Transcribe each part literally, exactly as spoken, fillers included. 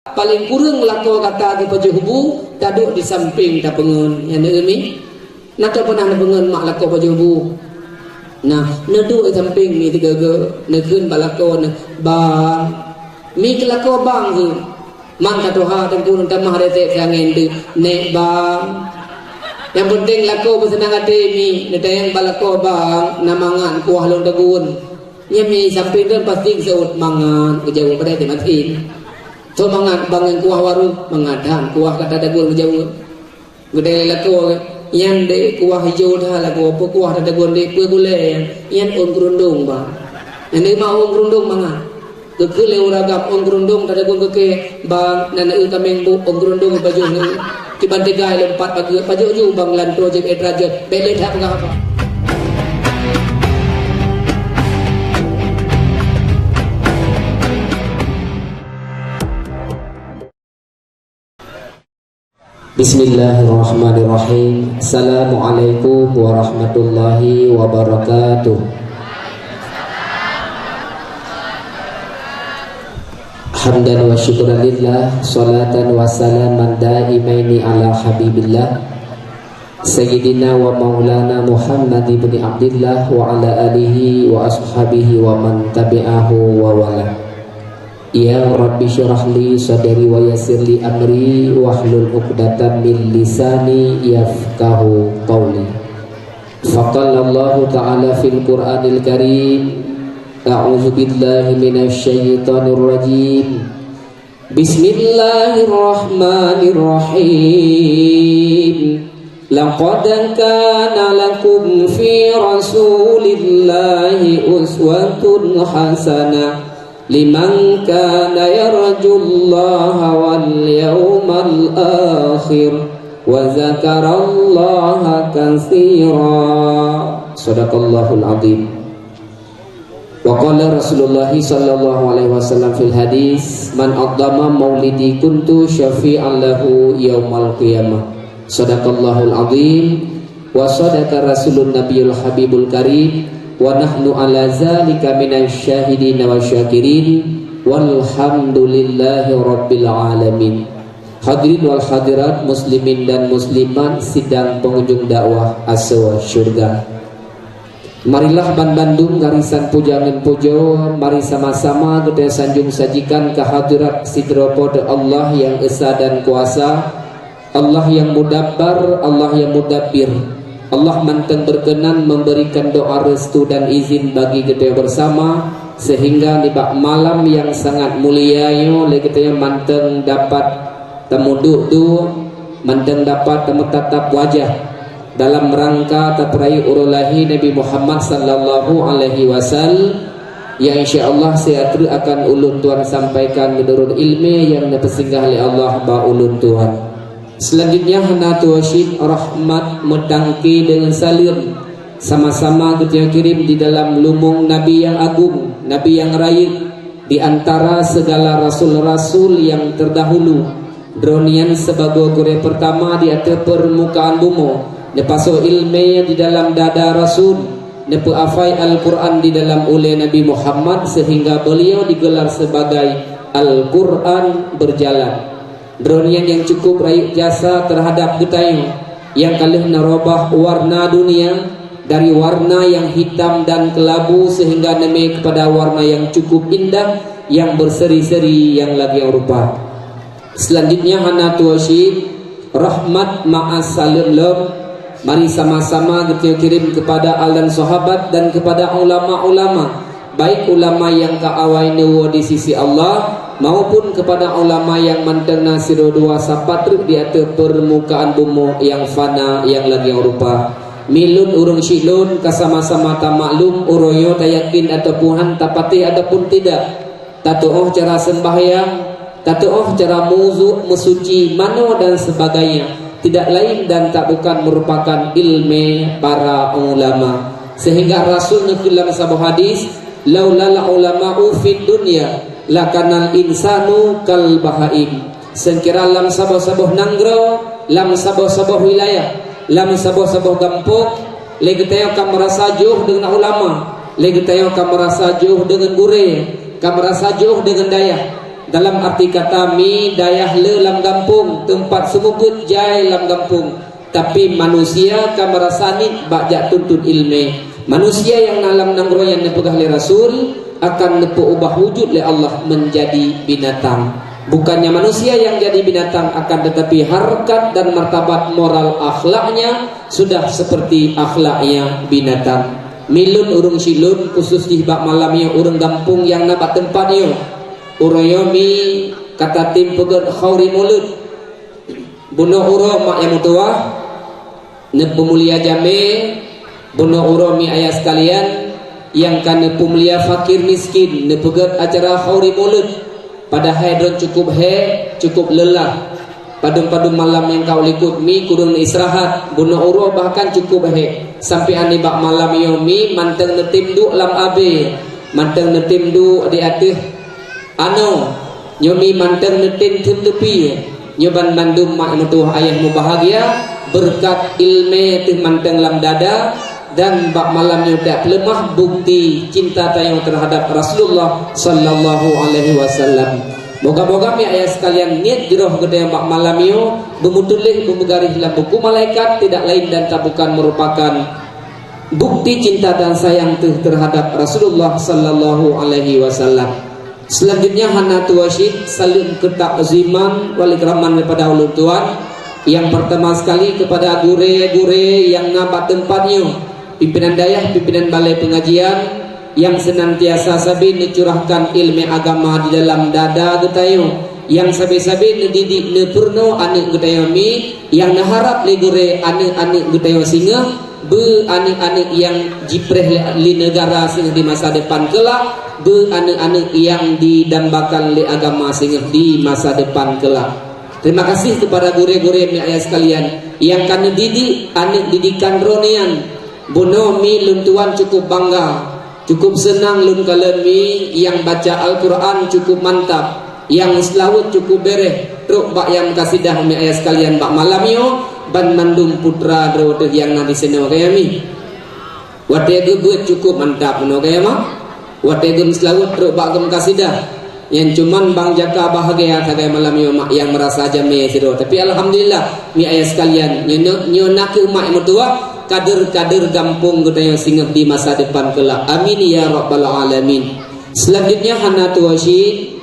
Paléng kureueng lakoe gata geupajoh bu, taduek di sampéng tapeungon. Nyan deuh mi. Na ka peunah neupeungon mak lakoe pajoh bu? Nah, neuduek di sampéng mi teuga-ga, neukheun bak lakoe neuh, "Bang." Mi keu lakoe bang kheun. Man ka tuha teungku tamah retek keu angén teuh, "Nèk bang." Nyang peunteng lakoe beuseunang até mi, neutanyong bak lakoe bang, "Na mangat kuah lôn tagun?" Nyan mi sampéng lôn pasti geuseuôt, "Mangat," geujaweueb padahai teuh maté. "Soe mangat bang ngon kuah waroh?" "Mangat that kuah ka tatagun," geujaweueb. Geudeh lé lakoe, "Nyan dek kuah ijo that lakoe, peue kuah tatagun dek, peue gulée nyan?" "Nyan ôn keurundong bang." "Nyan dek ma ôn keurundong mangat." Geukheun lé ureueng agam, "Ôn keurundong tatagun keu kèe bang, na neueu kaméng bu, ôn keurundong pajoh neueu." Kiban teuga lom pat pageue, pajoh ju bang lantoe jeuet éh teurajot, bék lé that peugah haba. Bismillahirrahmanirrahim. Assalamualaikum warahmatullahi wabarakatuh. Hamdan wa syukran lillah, salatan wa salaman daimaini ala habibillah, Sayyidina wa Maulana Muhammad ibni Abdillah wa ala alihi wa ashabihi wa man tabi'ahu wa wala. Ya Rabbi syrah li sadri wa yassir li amri wahlul uqdatam min lisani yafqahu qawli. Faqala Allahu ta'ala fil Qur'anil Karim, a'udzu billahi minasy syaithanir rajim. Bismillahirrahmanirrahim. Laqad kana lakum fi Rasulillahi uswatun hasanah liman kana yarjullaha wal yawmal akhir wa dzakarallaha katsira. Shadaqallahul adzim. Wa qala Rasulullah sallallahu alaihi wasallam fil hadis, "Man 'azzama maulidi kuntu syafi'an lahu yaumal qiyamah." Shadaqallahul adzim. Wa shadaqa Rasulun Nabiyul Habibul Karim, wa nahnu ala zalika minasy syahidin wa syakirin, walhamdulillahi rabbil alamin. Hadirin wal hadirat, muslimin dan muslimat, sidang pengunjung dakwah Asoe Syurga. Marilah banmandum garisan puja ngon pujoe, mari sama-sama geutanyoe sanjong sajikan keu hadirat sidroe Po teu Allah nyang esa dan kuasa, Allah nyang mudabbar, Allah nyang mudabbir. Allah mantong berkenan memberikan doa restu dan izin bagi geutanyoe bersama, sehingga nibak malam nyang sangat mulia nyoe lé geutanyoe mantong dapat tameuduek-duek, mantong dapat tameutatap wajah dalam rangka tapeurayeuk uroe lahé Nabi Muhammad sallallahu alaihi wasallam, nyang insya Allah siat treuk akan ulôn tuan sampaikan meunurot ileumèe nyang neupeusinggah lé Allah bak ulôn tuan. Selanjutnya hana tuwoe cit rahmat meutangke deungon saleuem sama-sama geutanyoe kirém di dalam lubông Nabi nyang agong, Nabi nyang rayeuk, di antara segala rasul-rasul nyang terdahulu. Droeneuh nyan sibagoe gurèe peurtama di ateueh peurmukaan bumoe, neupasoe ileumèe di dalam dada rasul, neupeuhafai Al-Qur'an di dalam ulèe Nabi Muhammad sehingga beuliau digelar sebagai Al-Qur'an Berjalan. Droeneuh nyan nyang cukup rayeuk jasa teuhadap geutanyoe, nyang ka lheueh neurubah warna dunia dari warna nyang hitam dan keulabu sehingga neumè keupada warna nyang cukup indah, nyang beuseri-seri nyang lagèe rupa. Selanjutnya hana tuwoe cit, rahmat ma'as saleuem lom, mari sama-sama geutanyoe kirém keupada al dan sahabat dan keupada ulama-ulama, baik ulama nyang ka awai neuwoe di sisi Allah, maupun keupada ulama nyang mantong na sidroe dua sapat treuk di ateueh peurmukaan bumoe nyang fana nyang lagèe rupa. Mi lôn ureueng syik lôn ka sama-sama tamaklum, uroe nyoe tayakén ataupun han tapatéh ataupun tidak. Tatu'oh cara seumbahyang, tatu'oh cara meuwudu, meusuci, manoe dan sebagainya, tidak lain dan tak bukan merupakan ileumèe para ulama. Sehingga Rasul neukheun lam saboh hadis, "Laulal ulama'u fid dunya, lakanal insanu kal bahaim." Seukira lam saboh-saboh nanggroe, lam saboh-saboh wilayah, lam saboh-saboh gampông, lé geutanyoe ka meurasa jiôh deungon ulama, lé geutanyoe ka meurasa jiôh deungon gurèe, ka meurasa jiôh deungon dayah. Dalam arti kata, mi dayah le lam gampông, teumpat seumeubeuet jai lam gampông, tapi manusia ka meurasa niet bak jak tuntut iéleumé. Manusia nyang na lam nanggroe nyang neupeugah lé Rasul akan neupeuubah wujud lé Allah meunjadi binatang. Bukannya manusia nyang jadi binatang, akan tetapi hareukat dan martabat moral akhlaknya sudah seperti akhlaknya binatang. Mi lôn ureuëng Silon, khusus jih bak malam nyoe ureuëng gampông nyang na bak teumpat nyoe. Uroe nyoe mi ka tatem peugét khauri mulod. Bunoe uroe mak nyang meutuwah, neupeumulia jamé, bunoe uroe mi ayah sekalian, nyang ka neupeumulia fakir miskin, neupeugét acara khauri mulod. Padahai droe cukup hék, cukup leulah. Padum-padum malam nyang ka ulikot mi kureueng istirahat, bunoe uroe bahkan cukup hék. Sampoe nibak malam nyoe mi mantong neutem duek lam abée, mantong neutem duek di ateueh anoe. Nyoe mi mantong neutem thon teupie. Nyoe banmandum mak meutuwah ayah mubahgia, beureukat iéleumé teuh mantong lam dada, dan bak malam nyoe that peuleumah bukti cinta tanyoe teuhadab Rasulullah sallallahu alaihi wasallam. Moga-moga mi ayah sekalian, niet jroh geutanyoe bak malam nyoe beumeutuléh beumeugaréh lam buku malaikat, tidak lain dan tak bukan merupakan bukti cinta dan sayang teuh teuhadab Rasulullah sallallahu alaihi wasallam. Selanjutnya, hana tuwoe cit, saleuem keutakziman wal ikraman daripada ulôn tuan. Yang pertama sekali kepada gurée-gurée nyang na bak teumpat nyoe, pimpinan dayah, pimpinan balai pengajian, nyang senantiasa sabe neucurahkan iéleumé agama di dalam dada geutanyoe, nyang sabe-sabe neudidik neupurunoe aneuëk geutanyoe mi, nyang neuharab lé gurée aneuëk-aneuëk geutanyoe singoh beu aneuëk-aneuëk nyang jipreh lé, lé neugara singoh di masa depan keulak, beu aneuëk-aneuëk nyang didambakan lé agama singoh di masa depan keulak. Terima kasih kepada gurée-gurée mi ayah sekalian nyang ka neudidik aneuëk didikan droeneuh nyan. Bunoe mi lôn tuan cukup bangga, cukup seunang lôn kalon mi nyang baca Al-Quran cukup mantap, nyang seulaweuet cukup béréh, trok bak nyang meukasidah mi ayah sekalian bak malam nyoe, banmandum putra droe teuh nyang na disinoe kayami. Watée geubeuet cukup mantap bunoe kayama. Watée geumeuseulaweuet trok bak geumeukasidah. Nyan cuman bang jaka bahagia sagai malam nyoe mak nyang meurasa jamé sidroe. Tapi alhamdulillah, mi ayah sekalian, nyoe, nyoe na kheueh mak meutuwah, kader-kader gampông geutanyoe singoh di masa depan keulak. Amin ya rabbal alamin. Selanjutnya hana tuwoe cit,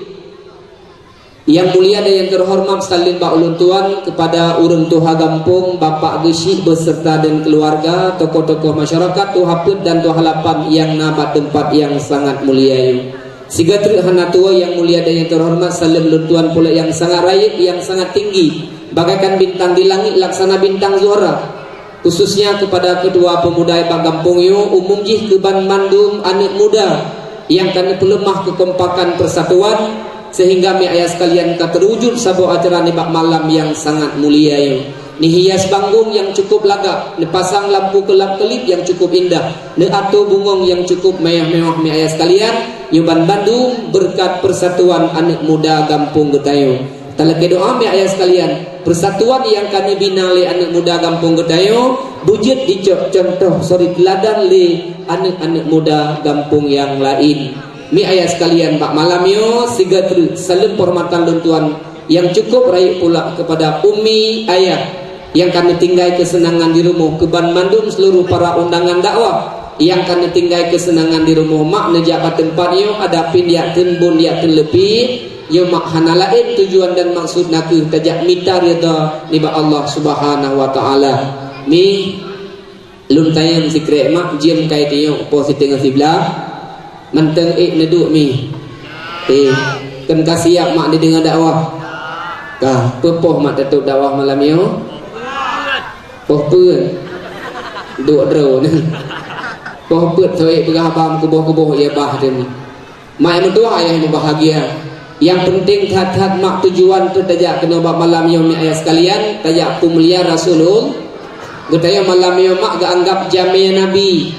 yang mulia dan yang terhormat, saleuem bak ulôn tuan kepada ureuëng tuha gampông, Bapak Geuchik beserta dan keluarga, tokoh-tokoh masyarakat, tuha peuet dan tuha lapan nyang na bak teumpat nyang sangat mulia nyoe. Siga treuk hana tuwoe yang mulia dan yang terhormat, saleuem lôn tuan puléh nyang sangat rayeuk, nyang sangat tinggi, bagaikan bintang di langit laksana bintang Zuhra. Khususnya kepada ketua pemuda bak gampông nyoe, umum jih keu banmandum aneuëk muda nyang ka neupeuleumah keukompakan persatuan, sehingga mi ayah sekalian ka teuwujud saboh acara nibak malam nyang sangat mulia nyoe. Neuhias banggong nyang cukup lagak, neupasang lampu keulap-kelip nyang cukup indah, neuatoe bungong nyang cukup mewah-mewah mi ayah sekalian, nyoe banmandum beureukat persatuan aneuëk muda gampông geutanyoe. Talakée doa mi ayah sekalian, persatuan nyang ka neubina lé aneuëk muda gampông geutanyoe, beujeuet dicok contoh, sorry, teuladan lé aneuëk-aneuëk muda gampông nyang laén. Mi ayah sekalian, bak malam nyoe siga treuk saleuem peuhormatan lôn tuan nyang cukup rayeuk pula kepada umi ayah nyang ka neutinggai keuseunangan di rumoh, keu banmandum seuluruh para undangan dakwah nyang ka neutinggai keuseunangan di rumoh. Mak neujak bak teumpat nyoe, ada pih jak teun bun, jak teun leupie. Nyoe mak hana laén tujuan dan maksud nakeuh tajak mita ridha nibak Allah Subhanahu wa Taala. Mi lôn tanyong sikrék mak, jeuem kai tiyok poh siteungoh siblaih. Mantong ék neuduek mi. Eh, kon ka siap mak dideungoe dakwah? Ka, peue poh mak tatôb dakwah malam nyoe? Poh peuet. Duek droe. Poh peuet soe peugah bam kuboh-kuboh ia bah teuh. Mak meutuah ayah mubahgia. Nyang peunteng that-that mak tujuan teuh tajak keunoe bak malam nyoe mi ayah sekalian, tajak peumulia Rasulul-, geutanyoe malam nyoe mak geuanggab jamé Nabi.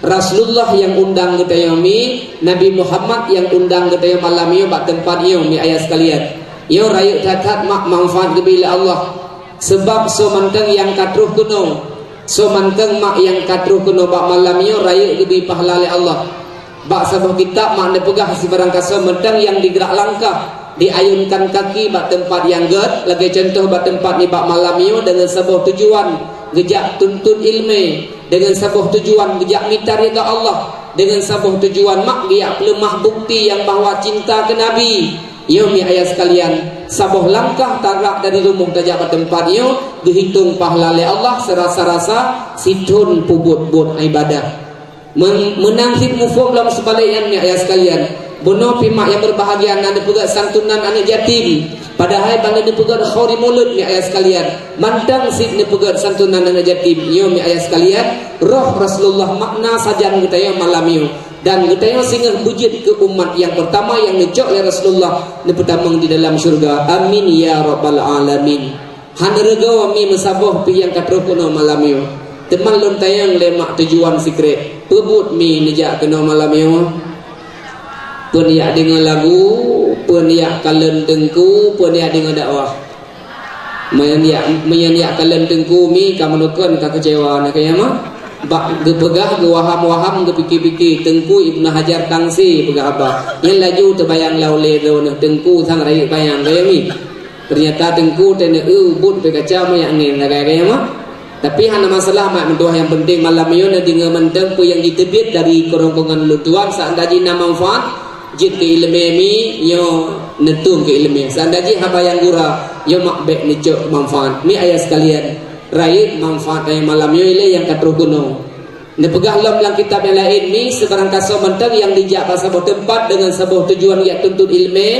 Rasulullah nyang undang geutanyoe mi, Nabi Muhammad nyang undang geutanyoe malam nyoe bak teumpat nyoe mi ayah sekalian. Nyoe rayeuk that-that mak manfaat geubri lé Allah. Seubab soe mantong nyang ka troh keunoe, soe mantong mak nyang ka troh keunoe bak malam nyoe rayeuk geubri pahala lé Allah. Bak saboh kitab mak neupeugah sibarang kasoe mantong nyang digeurak langkah, Diayunkan kaki bak teumpat nyang gét, lagée cuntoh bak teumpat nibak malam nyoe, deungon saboh tujuan geujak tuntut iéleumé, deungon saboh tujuan geujak mita ridha Allah, deungon saboh tujuan mak geujak peuleumah bukeuti nyang bahwa cinta keu Nabi. Nyoe mi ayah sekalian, saboh langkah tarak dari rumoh tajak bak teumpat nyoe geuhitong pahala lé Allah seurasa-rasa sithon peubuet-buet iébadat. Men-, meunan cit muphom lom seubalek nyan, mi ayah sekalian. Bunoe pih mak nyang berbahagia na neupeugét santunan aneuk yatim. Padahai ban neupeugét khauri mulod, mi ayah sekalian. Mantong cit neupeugét santunan aneuk yatim. Nyoe, mi ayah sekalian, roh Rasulullah makna sajan geutanyoe malam nyoe. Dan geutanyoe singoh beujeuet keu umat nyang peurtama nyang neucok lé Rasulullah neupeutamong di dalam syeuruga. Amin ya rabbal alamin. Hana reugoe mi meusaboh pih nyang ka troh keunoe malam nyoe. Teuma lôn tanyong lé mak tujuan sikrek, peue buet mi neujak keunoe malam nyoe? Peue neujak deungoe lagu, peue neujak kalon teungku, peue neujak deungoe dakwah? Meunyoe neujak, meunyoe neujak kalon teungku mi ka meunukon ka keucewa na kayama. Bak geupeugah, geuwaham-waham, geupike-pike, Teungku Ibnu Hajar Tangsi peugah haba. Nyan laju teubayang lam ulée droeneuh, teungku sang rayeuk panyang kayami. Teunyata teungku teuneuk eu buet pih kaca meuyak angén lagée-lagée nyan mah. Tapi hana masalah mak meutuah, nyang penting malam nyoe neudeungoe mantong peue nyang jiteubiet dari keurongkongan lôn tuan, seandai jih na manfaat jeuet keu iéleumé mi nyoe neutueng keu iéleumé. Seandai jih haba nyang gura nyoe mak bék neucok manfaat. Mi ayah sekalian, rayeuk manfaat ayah malam nyoe ilée nyang ka troh keunoe. Neupeugah lom lam kitab nyang laén mi, seubarang kasoe mantong nyang jijak bak saboh teumpat deungon saboh tujuan jak tuntut iéleumé,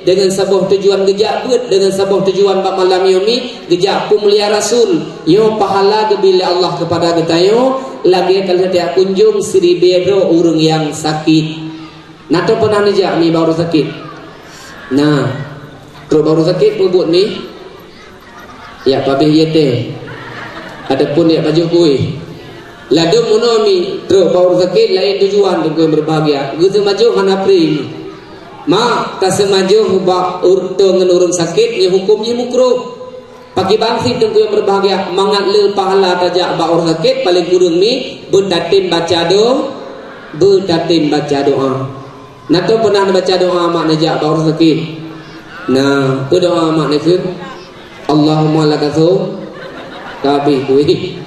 deungon saboh tujuan geujak beuet, deungon saboh tujuan bak malam nyoe mi geujak peumulia Rasul. Nyoe pahala geubri lé Allah keupada geutanyoe lagée ka lheueh tajak kunjong siribée droe ureuëng nyang sakét. Na troh peunah neujak mi bak ureuëng sakét? Na. Troh bak ureuëng sakét peue buet mi? Jak pabéh ié teh, ataupun jak pajoh kueh. Ladôm meunoe mi, troh bak ureuëng sakét laén tujuan, teungku nyang berbahagia. Geuseumajoh hana pri mi. Mak, taseumajoh bak ureuëng ngon ureuëng sakét nyoe huköm jih mukruh. Pakriban cit, teungku nyang berbahagia, mangat le pahala tajak bak ureuëng sakét, paleng kureueng mi beutatem baca do-, beutatem baca doa. Na troh peunah neubaca doa mak neujak bak ureuëng sakét? Na, peue doa mak neukheun? Allahumma laka sum, ka habéh kueh.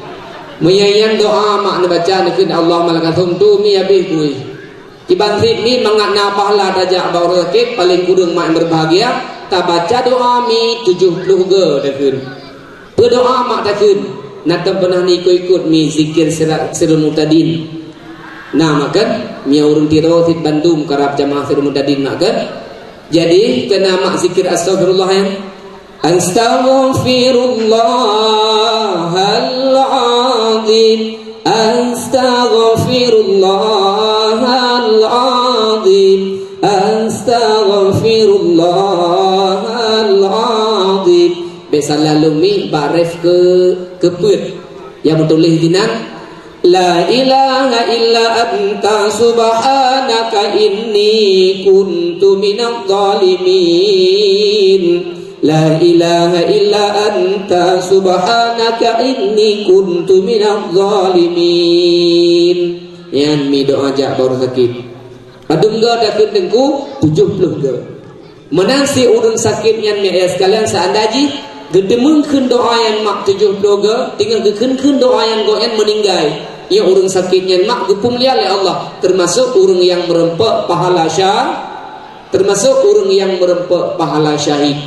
Meunyoe nyan doa mak neubaca neukheun Allahumma laka sum tu mi habéh kueh. Kiban cit mi mangat na pahala tajak bak ureuëng sakét, paleng kureueng mak nyang berbahagia, tabaca doa mi tujoh ploh goe takheun. Peue doa mak takheun? Na troh peunah neuikot-ikot mi zikir sira-, Sirul Muhtadin. Na mak kan? Meunyoe ureuëng Tiro cit bandum karab jamaah Sirul Muhtadin mak kan? Jadi, keu na mak zikir astaghfirullah nyan. Astaghfirullahal azim. Astaghfirullahal azim. Astaghfirullahal azim. Bék salah lom mi bak ref keu-, keupeuet nyang meutuléh dinan, "La ilaha illa anta subhanaka inni kuntu minadh dhalimin. La ilaha illa anta subhanaka inni kuntu minadh dhalimin." Nyan mi doa jak bak ureuëng sakét. Padum goe takheun teungku? Tujoh ploh goe. Meunan cit ureuëng sakét nyan, mi ayah sekalian, seandai jih geuteumeung kheun doa nyan mak tujoh ploh goe, teungoh geukheun-kheun doa nyan gobnyan meuninggai. Nyoe ureuëng sakét nyan mak geupeumulia lé Allah, teumasok ureuëng nyang meureumpok pahala sya-, teumasok ureuëng nyang meureumpok pahala syahid.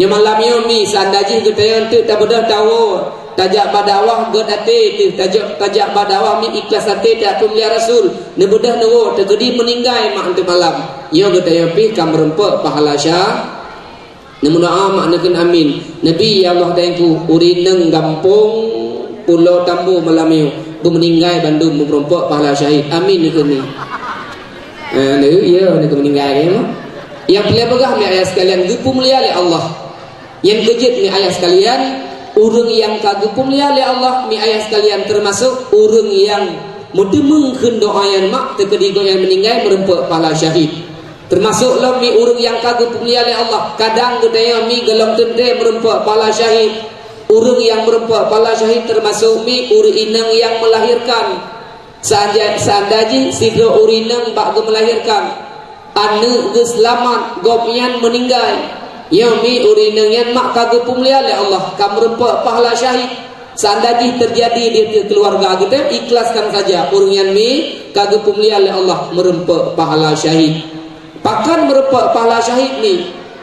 Nyoe malam nyoe mi, seandai jih geutanyoe teuk tabeudôh tawoe, tajak bak dakwah gét até teuh, tajak, tajak bak dakwah mi ikhlas até tajak peumulia Rasul, neubeudôh neuwoe, teukeudi meuninggai mak teuk malam. Nyoe geutanyoe pih ka meureumpok pahala sya-, neumeudoa mak neukheun amin. Neubri ya Allah Tuhanku, ureuëng inong gampông Pulo Tambo malam nyoe beumeuninggai bandum beumeureumpok pahala syahid. Amin neukheun mi. Eh, neuk, ya, neuk meuninggai, ya. Nyang peureulée peugah, mi ayah sekalian, geupeumulia lé Allah. Nyang keujeuet, mi ayah sekalian, ureuëng nyang ka geupeumulia lé Allah, mi ayah sekalian, teumasok ureuëng nyang meuteumeung kheun doa nyan mak teukeudi gobnyan meuninggai meureumpok pahala syahid. Teumasok lom mi ureuëng nyang ka geupeumulia lé Allah, kadang geutanyoe mi gohlom teuntée meureumpok pahala syahid. Ureuëng nyang meureumpok pahala syahid teumasok mi ureuëng inong nyang meulahérkan. Seandai, seandai jih sidroe ureuëng inong bak geumeulahérkan, Aneuk geuseulamat, gobnyan meuninggai. Nyoe mi ureueng inong nyan mak ka geupeumulia lé Allah, ka meureumpok pahala syahid. Seandai jih teujadi di ateueh keuluwarga geutem, ikhlaskan saja, ureueng nyan mi ka geupeumulia lé Allah, meureumpok pahala syahid. Pakon meureumpok pahala syahid mi?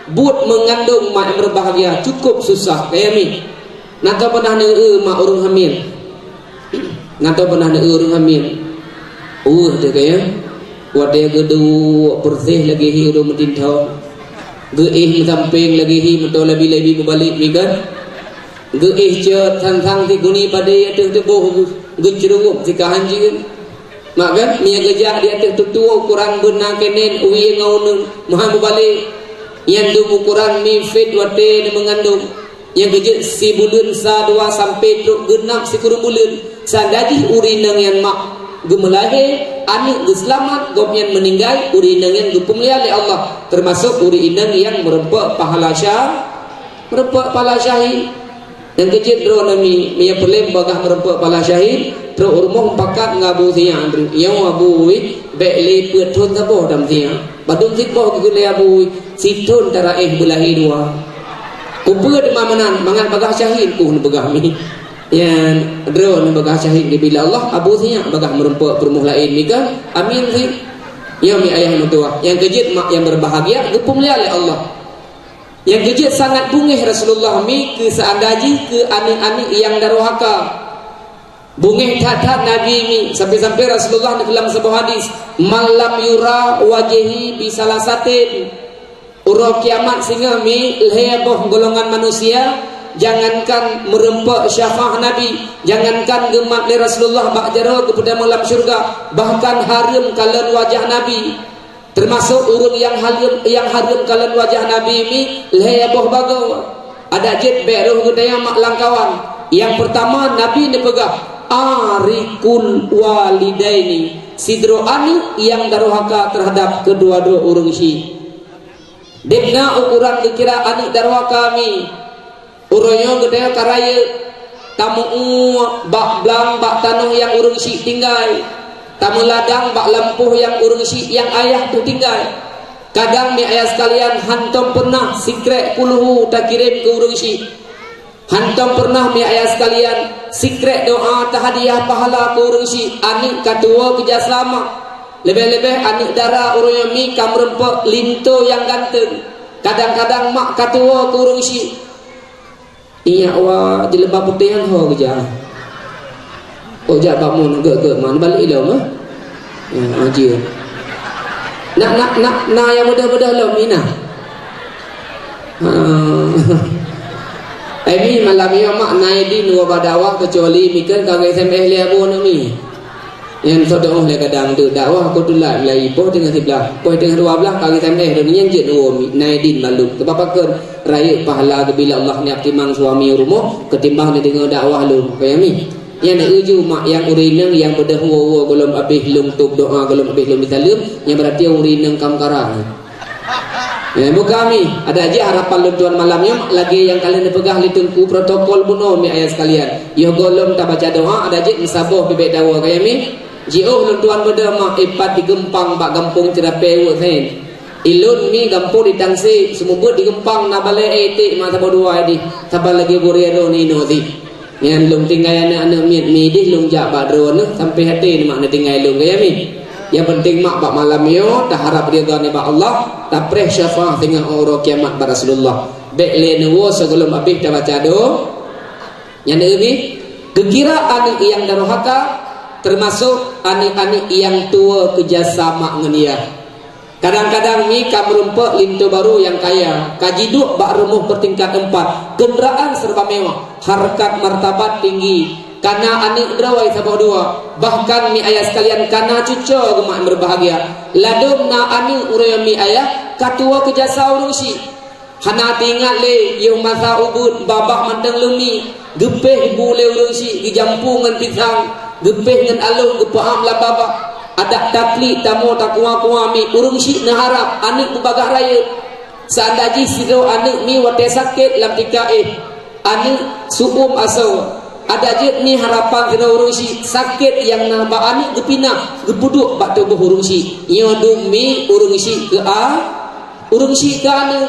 Buet meungandong mak nyang meubahgia cukup susah, kaya mi. Na teupeunah neueu mak ureueng hamil? Na teupeunah neueu ureueng hamil? Weueh teuh kaya. Watée geuduek peureséh lagée hi ureueng meutintoe. Geuéh meusampéng lagée hi meutoe labi-labi meubalek mikan. Geuéh cot sang-sang siguni padé ateueh tuboh geu-, geucreuwok sikahan jeuet. Mak kan, mie geujak di ateueh tutoe ukuran beuna keunen wie ngon uneun meuhan meubalek. Nyan dum ukuran mie fit watée neumeungandong. Nyang keujeuet sibuleuen sa dua sampoe trok geunap sikureueng buleuen. Seandai jih ureueng inong nyan mak geumeulahé, aneuk geuseulamat, gobnyan meuninggai, ureueng inong nyan geupeumulia lé Allah, teumasok ureueng inong nyang meureumpok pahala sya-, meureumpok pahala syahid. Nyang keujeuet droeneuh mi, meunyoe peureulée bagah meureumpok pahala syahid, trok u rumoh pakat ngon Abu Sinyang, "Nyoe Abu, bék lé peuet thon saboh dam Sinyang." Padum siboh geukheun lé Abu, "Sithon taraéh beulahé dua." Kupeue teuma meunan, mangat bagah syahid kuh neupeugah mi. Nyan droeneuh bagah syahid geubila Allah, Abu Sinyang bagah meureumpok peurumoh laén mi kan? Amin sih. Nyoe mi ayah meutuwah. Nyang keujeuet mak nyang beubahgia geupeumulia lé Allah. Nyang keujeuet sangat beungéh Rasulullah mi keu seandai jih keu aneuk-aneuk nyang darohaka. Beungéh that-that Nabi mi, sampai-sampai Rasulullah neukheun lam saboh hadis, "Man lam yura wajhi bi salasatin." Uroe kiamat singoh mi lhée boh golongan manusia, jangankan meureumpok syafaah Nabi, jangankan geumat lé Rasulullah bak jaroe geupeutamong lam syeuruga, bahkan hareuem kalon wajah Nabi. Teumasok ureuëng nyang hareuem, nyang hareuem kalon wajah Nabi mi lhée boh bagoe. Adak jeuet bék roh geutanyoe mak lam kawan. Nyang peurtama Nabi neupeugah, "Ariqul walidaini," sidroe aneuëk nyang darohaka teuhadab keudua-dua ureuëng syiek. Debna ukoran geukira aneuëk darohaka mi. Uroe nyoe geutanyoe ka rayeuk, tameu-uek bak blang bak tanoh nyang ureuëng syiek tinggai, tameuladang bak lampôh nyang ureuëng syiek nyang ayah teuh tinggai. Kadang mi ayah sekalian hantom peureunah sikrék kulhu takirém keu ureuëng syiek. Hantom peureunah mi ayah sekalian sikrék doa tahadiah pahala keu ureuëng syiek, aneuëk ka tuwoe keujak seulamat. Leubeh-leubeh aneuëk dara uroe nyoe mi ka meureumpok linto nyang ganteng. Kadang-kadang mak ka tuwoe keu ureuëng syiek. Inyak wa jeuleubab putéh nyan ho geujak. Oh, jak bak mon geuet-geuet man balik ilong, eh? Ya, ajeue. Nak, nak, nak, na nyang mudah-mudah lom, Mina. Ha. Eh, mi malam nyoe mak na idin woe bak dakwah keucuali miken ka S M S lé abu aneuk mi. Nyan soe deuh lé kadang deuh dakwah keu teulat mulai poh teungoh siblaih, poh teungoh dua blaih ka geutem eh, dan nyan jeuet nyoe mi, na idin malum. Sebab pakon? Rayeuk pahala geubila Allah nyak timang suami rumoh ketimbang neudeungoe dakwah lôn. Paham mi? Nyan uju mak nyang ureuëng inong nyang beudeuh woe-woe gohlom abéh lôn tôb doa, gohlom abéh lôn meusaleuem, nyan berarti ureuëng inong kam kara. Ya, buka mi, adak jih harapan lôn tuan malam nyoe lagée nyang ka lheueh neupeugah lé teungku protokol bunoe mi ayah sekalian. Yoh gohlom tabaca doa, adak jih meusaboh bibet dawa kaya mi. Jiôh lôn tuan beudeuh mak ipat di Geumpang bak gampông Ceurapée Weuek Sen. Ilôn mi gampông di Tangse, seumeubeuet di Geumpang na balée ék mak saboh dua di, saban lagée burie droe ninoe di. Nyan lôn tinggai aneuëk-aneuëk miet mi dih lôn jak bak droeneuh sampai até nyoe mak neutinggai lôn kaya mi. Nyang penting mak bak malam nyoe taharab ridha nibak Allah, tapreh syafaah singoh uroe kiamat bak Rasulullah. Bék lé neuwoe sigohlom abéh tabaca doa. Nyan neubi geukira aneuëk nyang darohaka teumasok aneuëk-aneuëk nyang tuwoe keujasa mak ngon yah. Kadang-kadang mi ka meurumpok linto barô nyang kaya, ka jiduek bak rumoh peutingkat empat, keundaraan serba mewah, hareukat martabat tinggi, kana aneuëk droe saboh dua, bahkan mi ayah sekalian kana cucoe geumat meubahgia. Ladôm na aneuëk ureuëng mi ayah ka tuwoe keujasa ureuëng syiek. Hana teuingat lé yoh masa ubeut babah mantong leumi, geupéh bu lé ureuëng syiek geujampu ngon pisang, geupéh ngon along geupeuam lam babah. Adak taklik tamoe takuwa-kuwa mi ureuëng syiek neuharab aneuëk beubagah rayeuk. Seandai jih sidroe aneuëk mi watée sakét lam tika éh, aneuëk su'uem asoe, Adak jeuet mi harapan sidroe ureuëng syiek, sakét nyang na bak aneuëk geupinah geupeuduek bak tuboh ureuëng syiek. Nyoe dum mi ureuëng syiek keu a, ureuëng syiek keu aneuëk.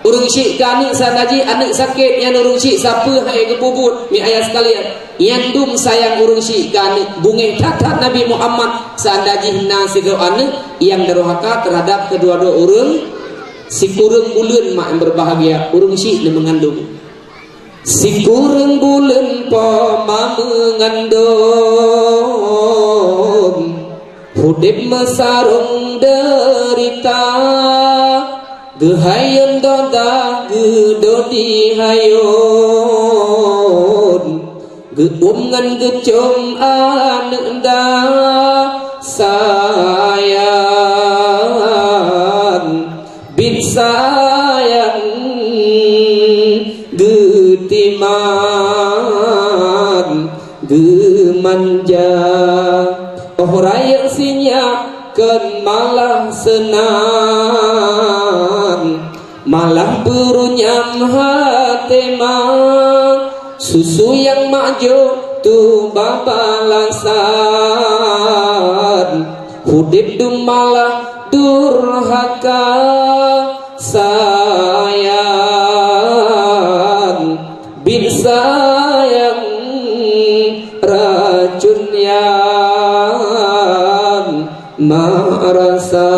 Ureuëng syiek keu aneuëk, seundeh jih aneuëk sakét, nyan ureuëng syiek sapeue hai geububuet, mi ayah sekalian. Nyan dum sayang ureuëng syiek keu aneuëk. Beungéh that-that Nabi Muhammad seundeh jih na sidroe aneuëk nyang durhaka teuhadap keudua-dua ureuëng. Sikureueng buleuen mak nyang berbahagia, ureuëng syiek na meungandong. Sikureueng buleuen po ma meungandong, udeb meusarong deurita, geuhayôn doda geudodi hayôn, geuuem ngon geucom aneuëk da sayang. Bit sayang geutiman geumanja, óh rayeuk sinyak kon malah seunang, malah beurunyam haté ma, susu nyang mak jok tuba balasan. Udeb dum malah durhaka sayang, bit sayang racun nyang marasa.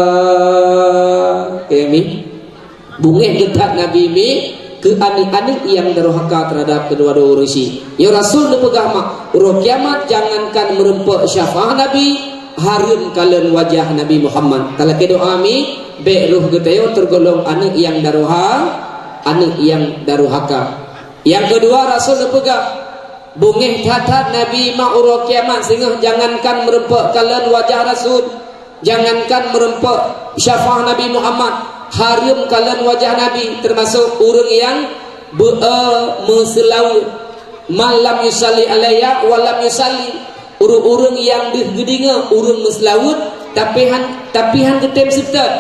Kemi. Beungéh geuthat Nabi mi keu aneuëk-aneuëk nyang durhaka teuhadap keudua-dua ureuëng syiek. Nyoe Rasul neupeugah mak, uroe kiamat jangankan meureumpok syafaat Nabi, hareuem kalon wajah Nabi Muhammad. Talakée doa mi, bék roh geutanyoe teugolong aneuëk nyang durha-, aneuëk nyang durhaka. Nyang keudua Rasul neupeugah, beungéh that-that Nabi mak uroe kiamat singoh jangankan meureumpok kalon wajah Rasul. Jangankan meureumpok syafaat Nabi Muhammad, hareuem kalon wajah Nabi, teumasok ureuëng nyang beu-e meuseulaweuet. Man lam yusalli alayya wa lam yusalli. Ureuëng-ureuëng nyang deuh geudeungoe ureuëng meuseulaweuet, tapi han, tapi han geutem seutôt,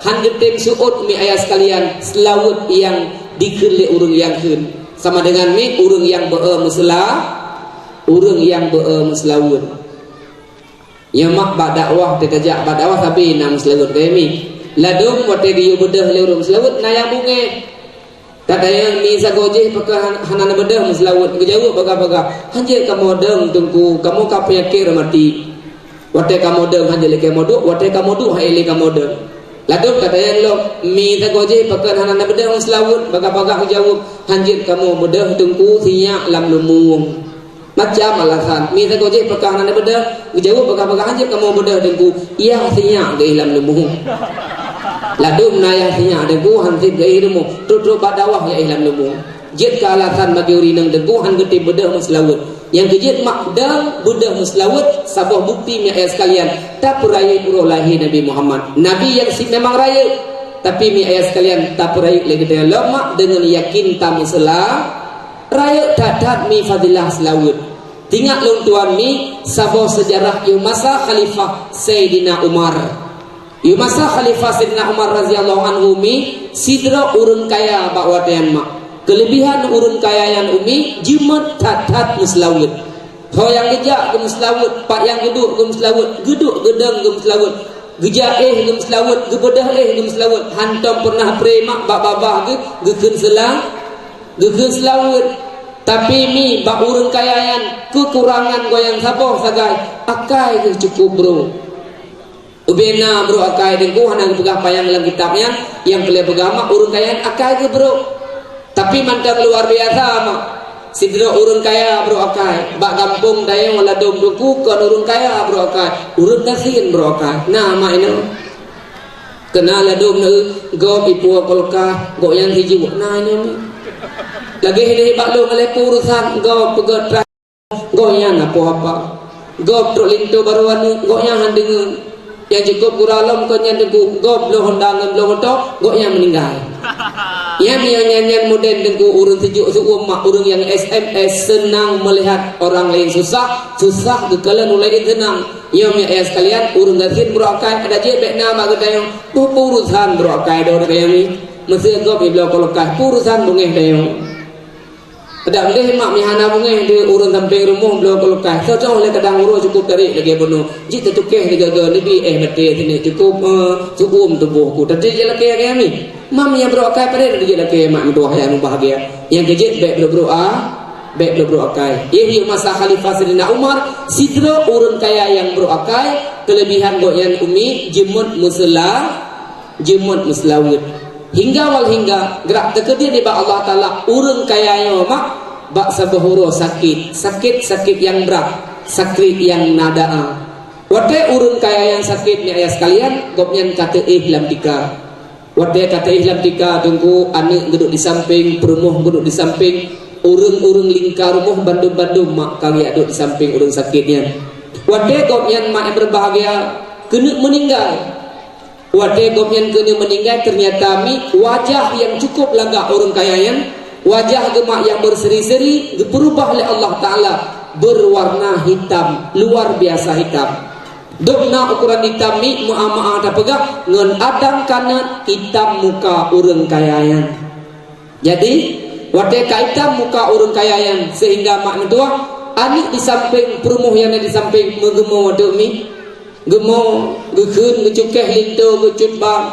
han geutem seuôt mi ayah sekalian, seulaweuet nyang dikheun lé ureuëng nyang kheun. Sama dengan mi ureuëng nyang beu-e meuseula-, ureuëng nyang beu-e meuseulaweuet. Nyoe mak bak dakwah, teutajak bak dakwah sabe na meuseulaweuet keu mi. Ladôm watée geuyue beudôh lé ureuëng meuseulaweuet na nyang beungéh. Katanyong mi sagoe jih pakon han-, hana neubeudôh meuseulaweuet, geujaweueb bagah-bagah, "Hanjeuet kamoe dong Teungku, kamoe ka peunyakét reumatik." Watée kamoe dong hanjeuet lé kamoe duek, watée kamoe duek hai lé kamoe dong. Ladôm katanyong lom, mi sagoe jih pakon hana neubeudôh meuseulaweuet, bagah-bagah geujaweueb, "Hanjeuet kamoe beudôh Teungku, sinyak lam lumueng." Macam alasan, mi sagoe jih pakon hana neubeudôh, geujaweueb bagah-bagah, "Hanjeuet kamoe beudôh Teungku, yah sinyak geuéh lam lumueng." Ladôm na yah sinyak Teungku, han sép geuéh lumueng, trok-trok bak dakwah geuéh lam lumueng. Jeuet keu alasan bagi ureuëng inong Teungku han geutem beudôh meuseulaweuet. Nyang keujeuet mak dong beudôh meuseulaweuet, saboh bukti mi ayah sekalian, tapeurayeuk uroe lahé Nabi Muhammad. Nabi nyang sit memang rayeuk, tapi mi ayah sekalian, tapeurayeuk lé geutanyoe lom mak deungon yakin tameuseula-, Rayeuk that-that mi fadilah seulaweuet. Tingat lôn tuan mi saboh seujarah yôh masa Khalifah Saidina Umar. Yôh masa Khalifah Saidina Umar radhiyallahu anhu mi, sidroe ureuëng kaya bak watée nyan mak. Keuleubihan ureuëng kaya nyan umi jeuet that-that meuseulaweuet. Ho nyang geujak geumeuseulaweuet, pat nyang geuduek geumeuseulaweuet, geuduek geudong geumeuseulaweuet, geujak éh geumeuseulaweuet, geubeudôh éh geumeuseulaweuet, hantom peureunah pré mak bak babah geuh geukheun seula-, geukheun seulaweuet. Tapi mi bak ureuëng kaya nyan keukurangan gobnyan saboh sagai, akai geuh cukup brôk. Ubena brôk akai Teungku hana geupeugah panyang lam kitab nyan, nyang peureulée peugah mak ureuëng kaya nyan akai geuh brôk. Tapi mantong luar biasa mak. Sidroe ureuëng kaya brôk akai. Bak gampông tanyoe ladôm Teungku kon ureuëng kaya brôk akai, ureuëng gasien brôk akai. Na mak inoe. Keunan ladôm na gob ipuwoe kulkas, gobnyan sijuek. Na inoe mi. Lagée hideh bak lôn ngaleh urusan gob peugét. Gobnyan na poh apa? Gob trok linto barô aneuk, gobnyan han deungoe. Nyang cukôp gura lom kon nyan Teungku, gob bloe honda ngon bloe moto, gobnyan meuninggai. Nyan nyang nyan-nyan model Teungku, ureuëng sijuek seuuem mak, ureuëng nyang S M S, senang melihat orang lain susah, susah geukalon ulée seunang. Nyoe mi ayah sekalian, ureuëng gasien brôk akai, adak jeuet bék na bak geutanyoe, peue urusan brôk akai droe kaya mi. Meuseu gob ibloe kulkas, peue urusan beungéh tanyoe. Kadang deh mak meuhana beungéh di ureuëng sampéng rumoh bloe keu lukai. Soe-soe lé kadang uroe cukup tarék lagée bunoe. Jih teutukéh digaga leubeh éh maté sini cukup, eh, su'um tuboh ku. Tadi je lakée lagée mi. Mam nyang brok akai padé tadi je lakée mak meutuah nyang mubahgia. Nyang keujeuet bék brok-brok a, bék brok-brok akai. Yeh yeh masa Khalifah Saidina Umar, sidroe ureuëng kaya nyang brok akai, keulebihan gobnyan umi jeuet meuseula, jeuet meuseulaweuet. Hingga wal hingga, gerak teukeudi nibak Allah Taala ureuëng kaya nyoe mak bak saboh uroe sakét, sakét-sakét nyang brat, sakét nyang na daa. Watée ureuëng kaya nyan sakét, mi ayah sekalian, gobnyan ka teuéh lam tika. Watée ka teuéh lam tika, teungku, aneuëk geuduek di sampéng, peurumoh geuduek di sampéng, ureuëng-ureuëng lingka rumoh bandum-bandum mak ka geujak duek di sampéng ureuëng sakét nyan. Watée gobnyan mak nyang beubahgia keuneuk meuninggai, Watée gobnyan keuneuk meuninggai, teunyata mi wajah nyang cukup lagak ureuëng kaya nyan, wajah geuh mak nyang beuseri-seri, geupeureubah lé Allah Taala beurwarna hitam, luar biasa hitam. Dok na ukoran hitam mi meu'ah-meu'ah tapeugah ngon adang kaneuet hitam muka ureuëng kaya nyan. Jadi, watée ka itam muka ureuëng kaya nyan seuhingga mak meutuah, aneuëk di sampéng peurumoh nyang na di sampéng meugeumoe teuk mi. Geumoe, geukheun, geucukéh linto geuh cut bang.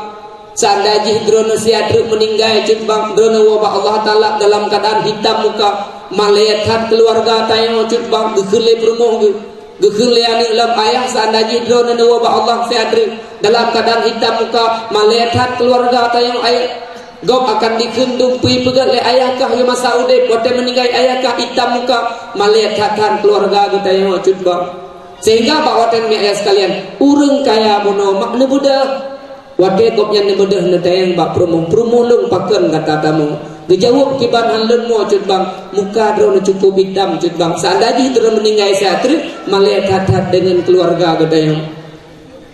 Seandai jih droeneuh siat treuk meuninggai cut bang, droeneuh woe bak Allah Taala dalam keuadaan hitam muka, malée that keuluwarga tanyoe cut bang, geukheun lé peurumoh geuh. Geukheun lé aneuëk lom ayah, seandai jih droeneuh neuwoe bak Allah siat treuk dalam keuadaan hitam muka, malée that keuluwarga tanyoe ayah. Gob akan dikheun dum pui peugét lé ayah kah yôh masa udeb, watée meuninggai ayah kah hitam muka, malée that-that keuluwarga geutanyoe cut bang. Seuhingga bak watée nyan mi ayah sekalian, ureuëng kaya bunoe mak neubeudôh. Watée gobnyan neubeudôh neutanyong bak peurumoh, "Peurumoh lôn, pakon gata tamoe?" Geujaweueb, "Kiban han lôn moe cut bang, muka droeneuh cukup hitam cut bang. Seandai jih droeneuh meuninggai siat treuk, malée that-that deungon keuluwarga geutanyoe."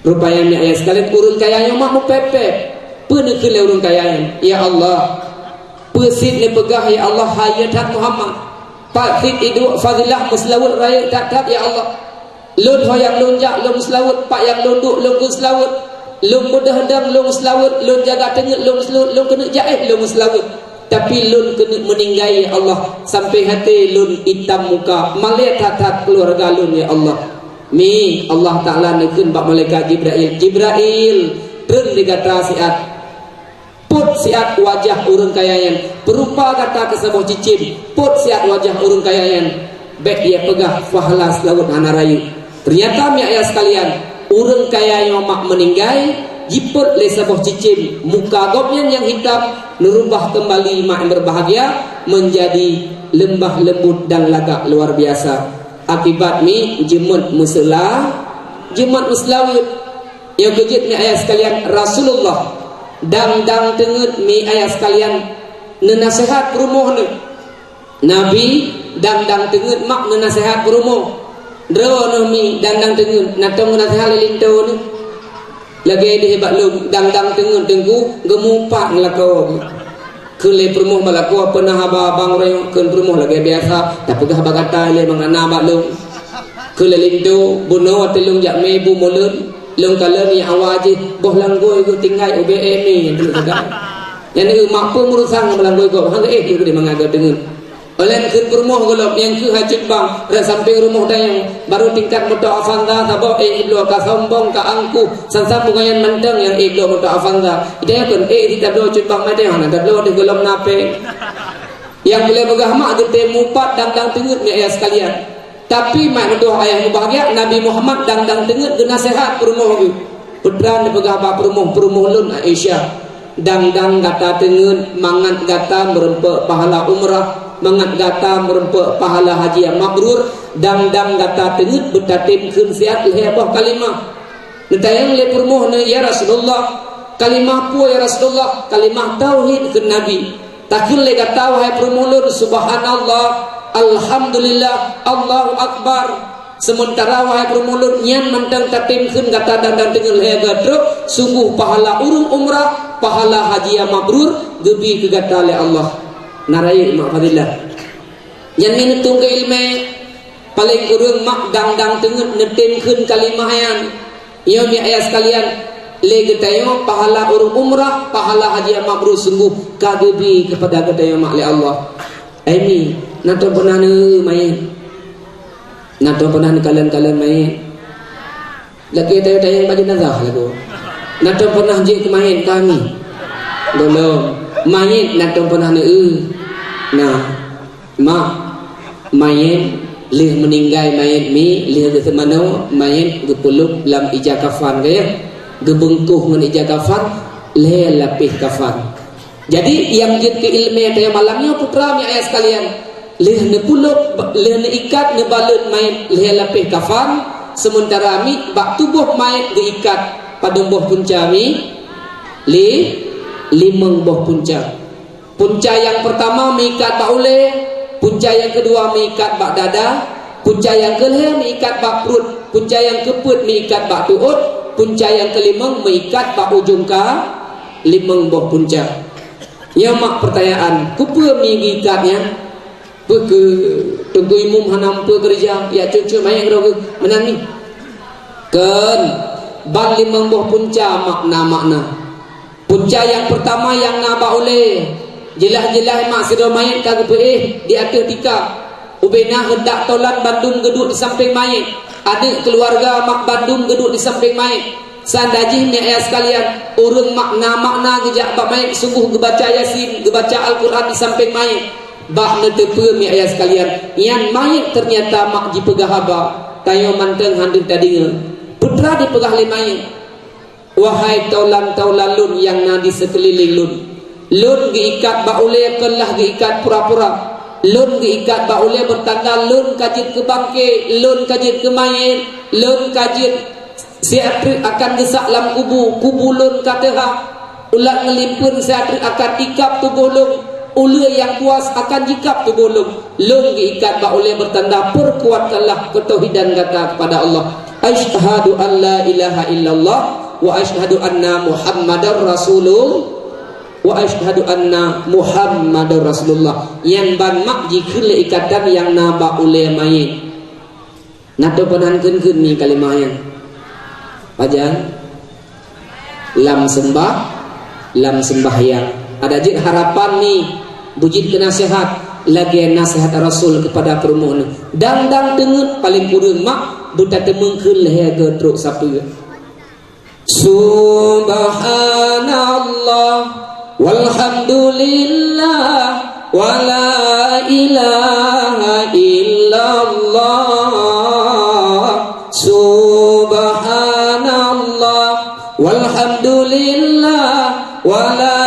Rupajih mi ayah sekalian, ureuëng kaya nyoe mak meupéb-péb. Peue neukheun lé ureuëng kaya nyan, "Ya Allah, peue cit neupeugah, ya Allah, hai that Muhammad? Pat cit iduek fadilah meuseulaweuet rayeuk that-that, ya Allah. Lôn ho nyang lôn jak lôn meuseulaweuet, pat nyang lôn duek lôn keuneuk seulaweuet. Lôn beudôh dong lôn meuseulaweuet, lôn jaga teungét lôn meuseulaweuet, lôn keuneuk jaéh lôn meuseulaweuet. Tapi lôn keuneuk meuninggai, ya Allah, sampoe até lôn hitam muka, malée that-that keuluwarga lôn, ya Allah." Mi, Allah Taala neukheun bak malaikat Jibrail, "Jibrail, treun di gata siat. Pôt siat wajah ureuëng kaya nyan, peurupa gata keu saboh cicém, pôt siat wajah ureuëng kaya nyan, bék jipeugah pahala seulaweuet hana rayeuk." Teunyata mi ayah sekalian, ureuëng kaya nyoe mak meuninggai, jipôt lé saboh cicém, muka gobnyan nyang hitam neureubah keumbali mak nyang beubahgia meunjadi leumbah leumbut dan lagak luar biasa. Akibat mi jeuet meuseula, jeuet meuseulaweuet. Nyang keujeuet mi ayah sekalian, Rasulullah dang-dang teungét mi ayah sekalian neunaseuhat peurumoh neuh. Nabi dang-dang teungét mak neunaseuhat peurumoh. Droeneuh mi dang-dang teungét, na tom neunaseuhat lé linto neuh. Lagée deh bak lôn dang-dang teungét teungku geumupat meulakoe. Kheun lé peurumoh meulakoe, "Peue na haba abang uroe nyoe?" Kheun peurumoh lagée biasa, "Tapeugah bak gata lé mangat na bak lôn." Kheun lé linto, "Bunoe watée lôn jak mé bu mulod, lôn kalon nyang awai jih boh langgôi geuh tinggai ubé émi nyang teungoh teuga." Nyan neueu mak peue meurusan ngon langgôi gob, han geuéh geuh mangat geuh teungét. Óh lheueh kheun peurumoh gohlom nyang keuh hai cut bang, rot sampéng rumoh tanyoe, barô tingkat moto Avanza saboh ék ibloe ka sombong ka angkuh, sang-sang bunoe nyan mantong nyang ék bloe moto Avanza. Ita nyan kon ék ita bloe cut bang madé hana tabloe deh gohlom na péng. Nyang peureulée peugah mak geutem mupat dang-dang teungét mi ayah sekalian. Tapi mak meutuah ayah mubahgia, Nabi Muhammad dang-dang teungét geunaseuhat peurumoh geuh. Peutran neupeugah bak peurumoh, "Peurumoh lôn Aisyah, dang-dang gata teungét mangat gata meureumpok pahala umrah, mangat gata meureumpok pahala haji nyang mabrur, dang-dang gata teungét beutatem kheun siat lhée boh kalimah." Neutanyong lé peurumoh neuh, "Ya Rasulullah, kalimah peue ya Rasulullah?" "Kalimah tauhid," kheun Nabi. Takheun lé gata, wahai peurumoh lôn, "Subhanallah, Alhamdulillah, Allahu Akbar." Seumeuntara, wahai peurumoh lôn, nyan mantong tatem kheun gata dang-dang teungét lhée goe trok, sungguh pahala ureuëng umrah, pahala haji nyang mabrur, geubri keu gata lé Allah. Na rayeuk mak fadilah. Nyan mi neutueng keu iéleumé, paléng kureueng mak dang-dang teungét neutem kheun kalimah nyan. Nyoe mi ayah sekalian, lé geutanyoe pahala ureuëng umrah, pahala haji nyang mabrur sungguh ka geubri keupada geutanyoe mak lé Allah. Ai mi, Na troh peunah neueu manyét? Na troh peunah neukalon-kalon manyét? Lagèe tayang-tayang bak jeunazah lagoe. Na troh peunah jeuet keu manyét kami? Gohlom. Manyét na troh peunah neueu? Na. Mak, manyét lheueh meuninggai manyét mi, lheueh geuseumanoe, manyét geupeulop lam ija kafan, ka ya? Geubeungkoh ngon ija kafan, lhèe lapéh kafan. Jadi, nyang jeuet keu ileumèe tanyoe malam nyoe, putra mi ayah sekalian, lheueh neupeulop, lheueh neuikat, neubalot manyét lhèe lapéh kafan, seumeuntara mi bak tuboh manyét geuikat padum boh punca mi? Li-, limong boh punca. Punca nyang peurtama meuikat bak ulèe, punca nyang keudua meuikat bak dada, punca nyang keulhèe meuikat bak pruet, punca nyang keupeuet meuikat bak tuôt, punca nyang keulimong meuikat bak ujong ka, limong boh punca. Nyoe mak peurtanyaan, keupeue mi geuikat nyan? Peu kheueh Teungku Imum hana meupeue keureuja, jak cut-cut manyét keudroe geuh, meunan mi? Kheun, ban limong boh punca makna-makna. Punca nyang peurtama nyang na bak ulèe, jeulaih-jeulaih mak sidroe manyét ka geupeuéh di ateueh tika. Ubena heundak tolan bandum geuduek di sampéng manyét. Aneuk keuluwarga mak bandum geuduek di sampéng manyét. Sanda jih mi ayah sekalian, ureueng makna-makna geujak bak manyét sunggoh geubaca Yasin, geubaca Al-Quran di sampéng manyét. Bak neuteupeue mi ayah sekalian, nyan manyét teunyata mak jipeugah haba, tanyoe mantong han deuh tadeungoe. Peue teuma dipeugah lé manyét? Wahai tolan-tolan lôn nyang na di sikeulileng lôn, lôn geuikat bak ulèe kon lah geuikat pura-pura. Lôn geuikat bak ulèe beutanda lôn ka jeuet keu bangke, lôn ka jeuet keu manyét, lôn ka jeuet siat treuk akan geusak lam kubu, kubu lôn ka teuhah. Ulat ngeulimpeuen siat treuk akan ikab tuboh lôn, uleue nyang puas akan jikab tuboh lôn. Lôn geuikat bak ulèe beutanda peukuatkanlah keutauhidan gata keupada Allah. Asyhadu an la ilaha illallah wa asyhadu anna Muhammadar Rasulul-, wa asyhadu anna Muhammadar Rasulullah. Nyan ban mak jikheun lé ikatan nyang na bak ulèe manyét. Na troh peunah kheun-kheun mi kalimah nyan? Pajan? Lam seumbah, lam seumbahyang. Adak jeuet harapan mi, beujeuet keu naseuhat, lagèe naseuhat Rasul keupada peurumoh neuh. Dang-dang teungeut paleng kureueng mak, beutateumèe kheun lhèe go trok sapeue. Subhanallah, walhamdulillah, wala ilaha illallah. Subhanallah, walhamdulillah, wala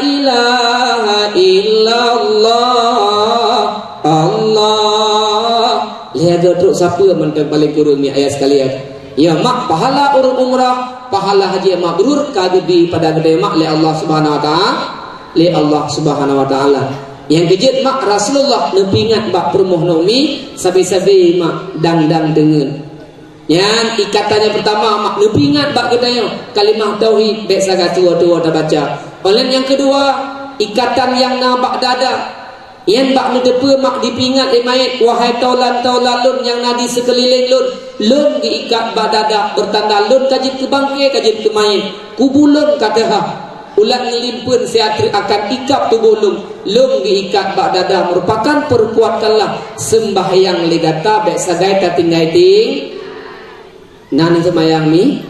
ilaha illallah. Allah. Lhèe go trok sapeue mantong paleng kureueng mi ayah sekalian. Ya mak, pahala ureueng umrah, pahala haji mabrur ka geubri pada geutanyoe mak lé Allah Subhanahu wa Ta'ala, lé Allah Subhanahu wa Ta'ala. Nyang keujeuet mak, Rasulullah neupeuingat bak peurumoh neuh mi, sabe-sabe mak dang-dang teungeut. Nyan ikatan nyang peurtama mak neupeuingat bak geutanyoe kalimah tauhid, bèk sagai tuwoe-tuwoe tabaca. Óh lheueh nyang keudua, ikatan nyang na bak dada. Nyan bak neuteupeue mak dipeuingat lé manyét, wahai tolan-tolan lôn nyang na di sikeulileng lôn, lôn geuikat bak dada, beutanda lôn ka jeuet keu bangke, ka jeuet keu manyét, kubu lôn ka teuhah. Ulat ngeulimpeuen siat treuk akan ikab tuboh lôn, lôn geuikat bak dada, meurupakan peukuatkanlah seumbahyang lé gata, bèk sagai tatinggai ting-, Na neuseumayang mi?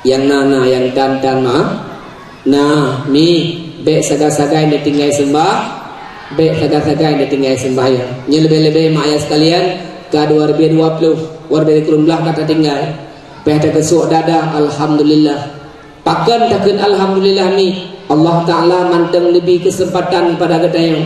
Nyang na, na, nyang tan, tan ma? Na, mi, bèk sagai-sagai neutinggai seumbah, bèk sagai-sagai neutinggai seumbahyang. Nyoe leubeh-leubeh mak ayah sekalian, ka dua ribu dua puluh, dua ribu dua puluh ka tatinggai. Pih takeusuk dada, alhamdulillah. Pakon takheun alhamdulillah mi? Allah Ta'ala mantong neubri keuseumpatan keupada geutanyoe.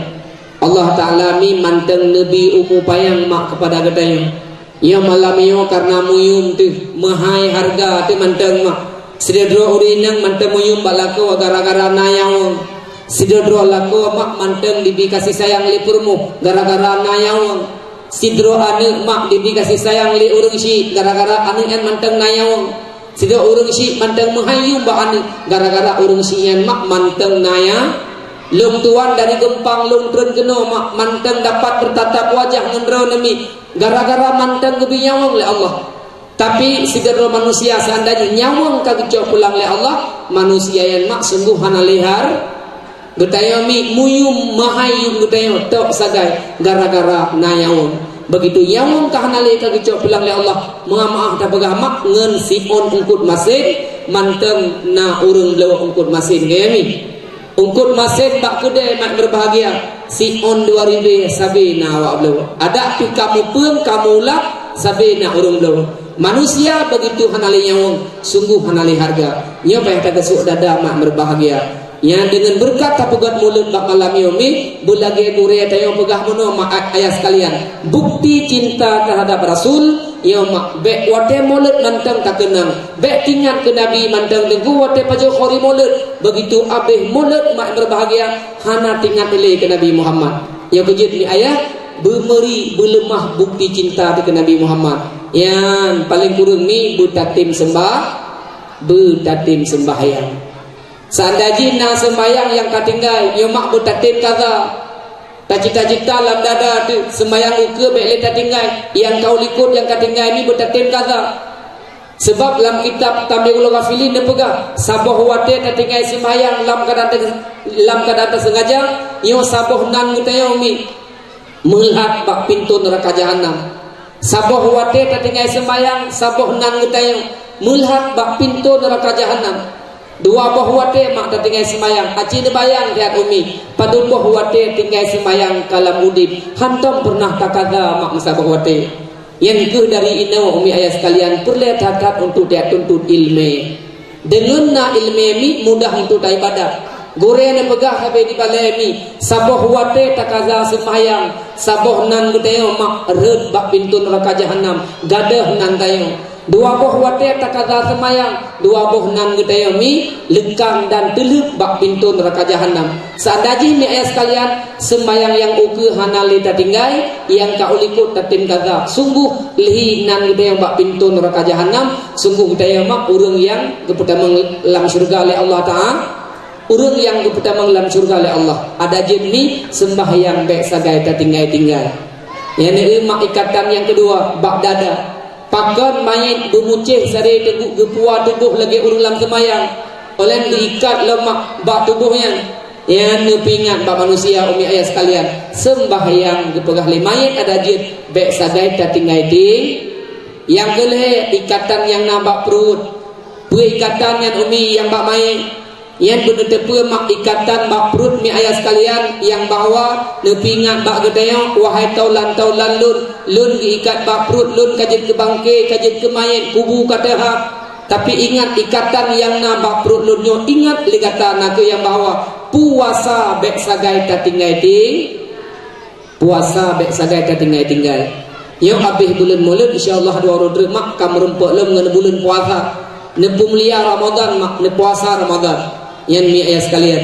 Allah Ta'ala mi mantong neubri umu panyang mak keupada geutanyoe. Nyoe malam nyoe kareuna meuyuem teuh, meuhai hareuga teuh mantong mak. Sidroe-droe ureueng inong mantong meuyuem bak lakoe gara-gara na nyawöng. Sidroe-droe lakoe mak mantong dibri kasih sayang lé peurumoh gara-gara na nyawöng. Sidroe aneuk mak dibri kasih sayang lé ureueng syiek gara-gara aneuk nyan mantong na nyawöng. Sidroe ureueng syiek mantong meuhai yuem bak aneuk gara-gara ureueng syiek nyan mak mantong na nya. Lôn tuwan dari Geumpang lôn treun keunoe mak mantong dapat beutatap wajah ngon droeneuh mi gara-gara mantong geubri nyawöng lé Allah. Tapi sidroe manusia seandainya nyawöng ka geucok pulang lé Allah, manusia nyan mak sunggoh hana lé har-, Geutanyoe mi muyum meuhai yuem geutanyoe tok sagai gara-gara na nyawöng. Begitu nyawöng ka hana lé ka geucok pulang lé Allah, meu'ah-meu'ah tapeugah mak ngon siôn eungkôt masén, mantong na ureuëng bloe eungkôt masén ngon mi. Eungkôt masén bak keudè mak berbahagia, siôn dua ribèe sabe na awak bloe. Adak pih ka meupeueng ka meuulat sabe na ureuëng bloe. Manusia begitu hana lé nyawöng, sungguh hana lé hareuga. Nyoe payah tageusok dada mak berbahagia. Nyan deungon beureukat tapeugöt mulod bak malam nyoe mi, beulagèe gurèe tanyoe peugah meunoe mak ayah sekalian. Bukti cinta terhadap Rasul, nyoe mak bèk watèe mulod mantong takeunang, bèk teuingat keu Nabi mantong teungku watèe pajoh khuri mulod. Begitu abéh mulod mak berbahagia, hana teuingat lé keu Nabi Muhammad. Nyoe keujeuet mi ayah, beumeuri beuleumah bukti cinta teuh keu Nabi Muhammad. Nyan paleng kureueng mi beutatem seumbah, beutatem seumbahyang. Seandai jih na seumbahyang nyang ka tinggai, nyoe mak beutatem kaza. Tacita-cita lam dada teuh seumbahyang ukeue bèk lé tatinggai, nyang ka u likot nyang ka tinggai mi beutatem kaza. Sabab lam kitab Tanbihul Ghafilin neupeugah, saboh watèe tatinggai seumbahyang lam keuadaan te-, lam keuadaan teusengaja, nyoe saboh nan geutanyoe mi meulhat bak pintoe neuraka jahanam. Saboh watèe tatinggai seumbahyang, saboh nan geutanyoe meulhat bak pintoe neuraka jahanam. Dua boh watèe mak tatinggai seumbahyang, aci neubayang that umi, padum boh watèe tinggai seumbahyang ka lam udeb, hantom peureunah takaza mak meusaboh watèe. Nyan keuh dari inoe umi ayah sekalian, peureulèe that-that untuk tajak tuntut ileumèe. Deungon na ileumèe mi mudah untuk taibadat. Gurèe neupeugah sabe di balèe mi, saboh watèe takaza seumbahyang, saboh nan geutanyoe mak rhot bak pintoe neuraka jahanam, gadôh nan tanyoe. Dua boh watèe takaza seumbahyang, dua boh nan geutanyoe mi leukang dan teulheuek bak pintoe neuraka jahanam. Seandai jih mi ayah sekalian, seumbahyang nyang ukeue hana lé tatinggai, nyang ka u likot tatem kaza. Sungguh lhi nan geutanyoe bak pintoe neuraka jahanam, sungguh geutanyoe mak ureuëng nyang geupeutamong lam syeuruga lé Allah Taala. Ureuëng nyang geupeutamong lam syeuruga lé Allah. Adak jeuet mi seumbahyang bèk sagai tatinggai-tinggai. Nyan mak ikatan nyang keudua bak dada. Pakon manyét beumucéh saré teungku geupua tuboh lagèe ureuëng lam seumayang, óh lheueh geuikat lom mak bak tuboh nyan. Nyan neupeuingat bak manusia umi ayah sekalian, seumbahyang geupeugah lé manyét adak jeuet bèk sagai tatinggai ting. Nyang keulhèe ikatan nyang na bak pruet. Peue ikatan nyan umi nyang bak manyét? Nyan beuneuteupeu mak ikatan bak pruet mi ayah sekalian nyang bahwa neupeuingat bak geutanyoe, wahai taulan-taulan lôn, lôn geuikat bak pruet lôn ka jeuet keu bangke, ka jeuet keu manyét, kubu ka teuhah. Tapi ingat ikatan nyang na bak pruet lôn nyoe, ingat lé gata nakeuh nyang bahwa puasa bèk sagai tatinggai ting. Puasa bèk sagai tatinggai-tinggai. Nyoe abéh buleuen Mulod, insya Allah dua uroe treuk mak ka meurumpok lom ngon buleuen puasa. Neupeumulia Ramadan mak, neupuasa Ramadan. Nyan mi ayah sekalian.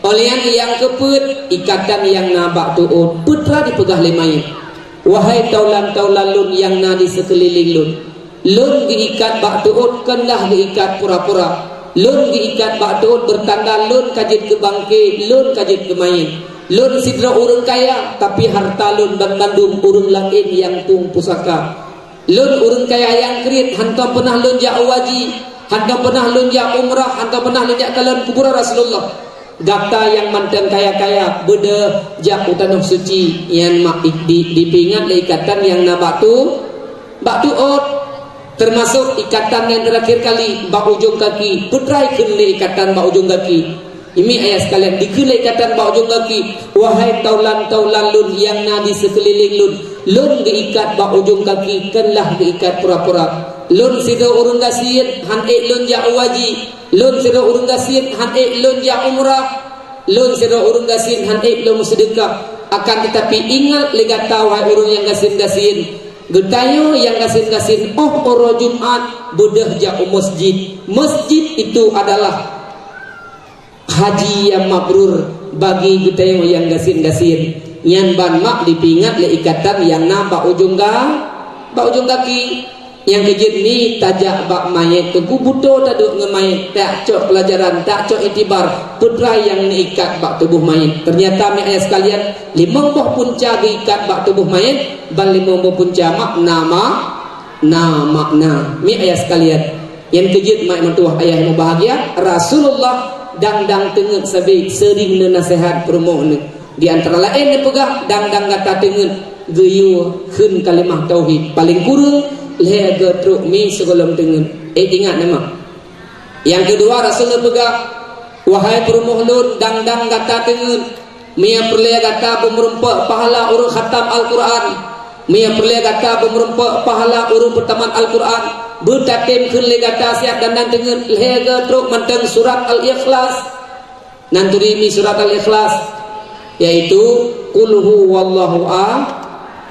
Óh lheueh nyan nyang keupeuet, ikatan nyang na bak tuôt, peue teuma dipeugah lé manyét. Wahai taulan-taulan lôn nyang na di seukeulileng lôn. Lôn geuikat bak tuôt kon lah geuikat pura-pura. Lôn geuikat bak tuôt beutanda lôn ka jeuet keu bangke, lôn ka jeuet keu manyét. Lôn sidroe ureuëng kaya, tapi hareuta lôn banmandum ureuëng laén nyang tueng pusaka. Lôn ureuëng kaya nyang kriet, hantom peunah lôn jak u haji, hantom peunah lôn jak umrah, hantom peunah lôn jak kalon kuburan Rasulullah. Gata nyang mantong kaya-kaya, beudôh jak u Tanoh Suci, nyan mak di, di, dipeuingat lé ikatan nyang na bak tu, bak tuôt. Teumasok ikatan nyang teurakhir kali bak ujong kaki, peutrai kheun lé ikatan bak ujong kaki. Imi ayah sekalian, dikheun lé ikatan bak ujong kaki, wahai taulan-taulan lôn nyang na di seukeulileng lôn, lôn geuikat bak ujong kaki, kon lah geuikat pura-pura. Lôn sidroe ureuëng gasien, han ék lôn jak u haji. Lôn sidroe ureuëng gasien, han ék lôn jak umrah. Lôn sidroe ureuëng gasien, han ék lôn meuseudeukah. Akan teutapi ingat lé gata, wahai ureuëng nyang gasien-gasien, geutanyoe nyang gasien-gasien, óh uroe Jumat beudôh jak u masjid. Masjid itu adalah haji nyang mabrur bagi geutanyoe nyang gasien-gasien. Nyan ban mak dipeuingat lé ikatan nyang na bak ujong ga-, bak ujong gaki. Nyang keujeuet mi tajak bak manyét teungku, beutoe taduek ngon manyét, tajak cok peulajaran, tajak cok iktibar, peutrai nyang neuikat bak tuboh manyét. Teunyata mi ayah sekalian, limong boh punca geuikat bak tuboh manyét, ban limong boh punca mak na ma-, na makna. Mi ayah sekalian, nyang keujeuet mak meutuwah ayah nyang mubahgia, Rasulullah Dang-dang teungeut sabe seuring neunaseuhat peurumoh neuh. Di antara laén neupeugah, dang-dang gata teungeut geuyue kheun kalimah tauhid paleng kureueng lhée geutrok mi sigohlom teungeut. Eh, ingat nama. Nyang keudua, Rasul neupeugah, "Wahai peurumoh lôn, dang-dang gata teungeut, meunyoe peureulée gata beumeurumpok pahala ureuëng khatam Al-Qur'an, meunyoe peureulée gata beumeurumpok pahala ureuëng peutamat Al-Qur'an, beutatem kheun lé gata siat dang-dang teungeut lhée geutrok mantong surat Al-Ikhlas." Nan turi mi surat Al-Ikhlas, yaitu Qul huwallahu a-,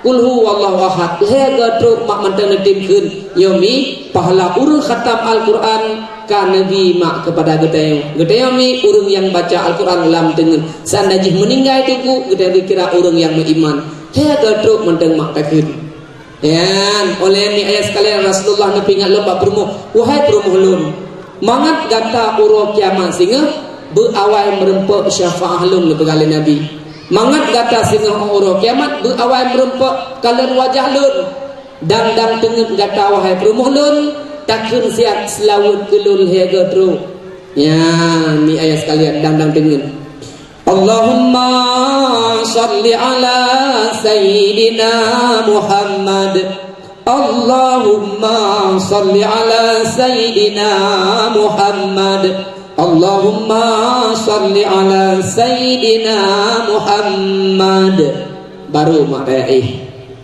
Qul huwallahu ahad. Lhée geutrok mak mantong neutem kheun, nyoe mi pahala ureuëng khatam Al-Qur'an ka neubi mak keupada geutanyoe. Geutanyoe mi ureuëng nyang baca Al-Qur'an lam teungeut. Seandai jih meuninggai teungku, geutanyoe geukira ureuëng nyang meuiman. Lhée geutrok mantong mak takheun. Nyan, óh lheueh nyan ayah sekalian, Rasulullah neupeuingat lom bak peurumoh, "Wahai peurumoh lôn, mangat gata uroe kiamat singoh beuawai meurumpok syafaah lôn," neupeugah lé Nabi. "Mangat gata singoh uroe kiamat beuawai meurumpok kalon wajah lôn. Dang-dang teungeut gata, wahai peurumoh lôn, takheun siat seulaweuet keu lôn lhée geutrok." Nyan, ni ayah sekalian, dang-dang teungeut. Allahumma shalli ala Sayyidina Muhammad. Allahumma shalli ala Sayyidina Muhammad. Allahumma shalli ala Sayyidina Muhammad. Baru mak dayah eh.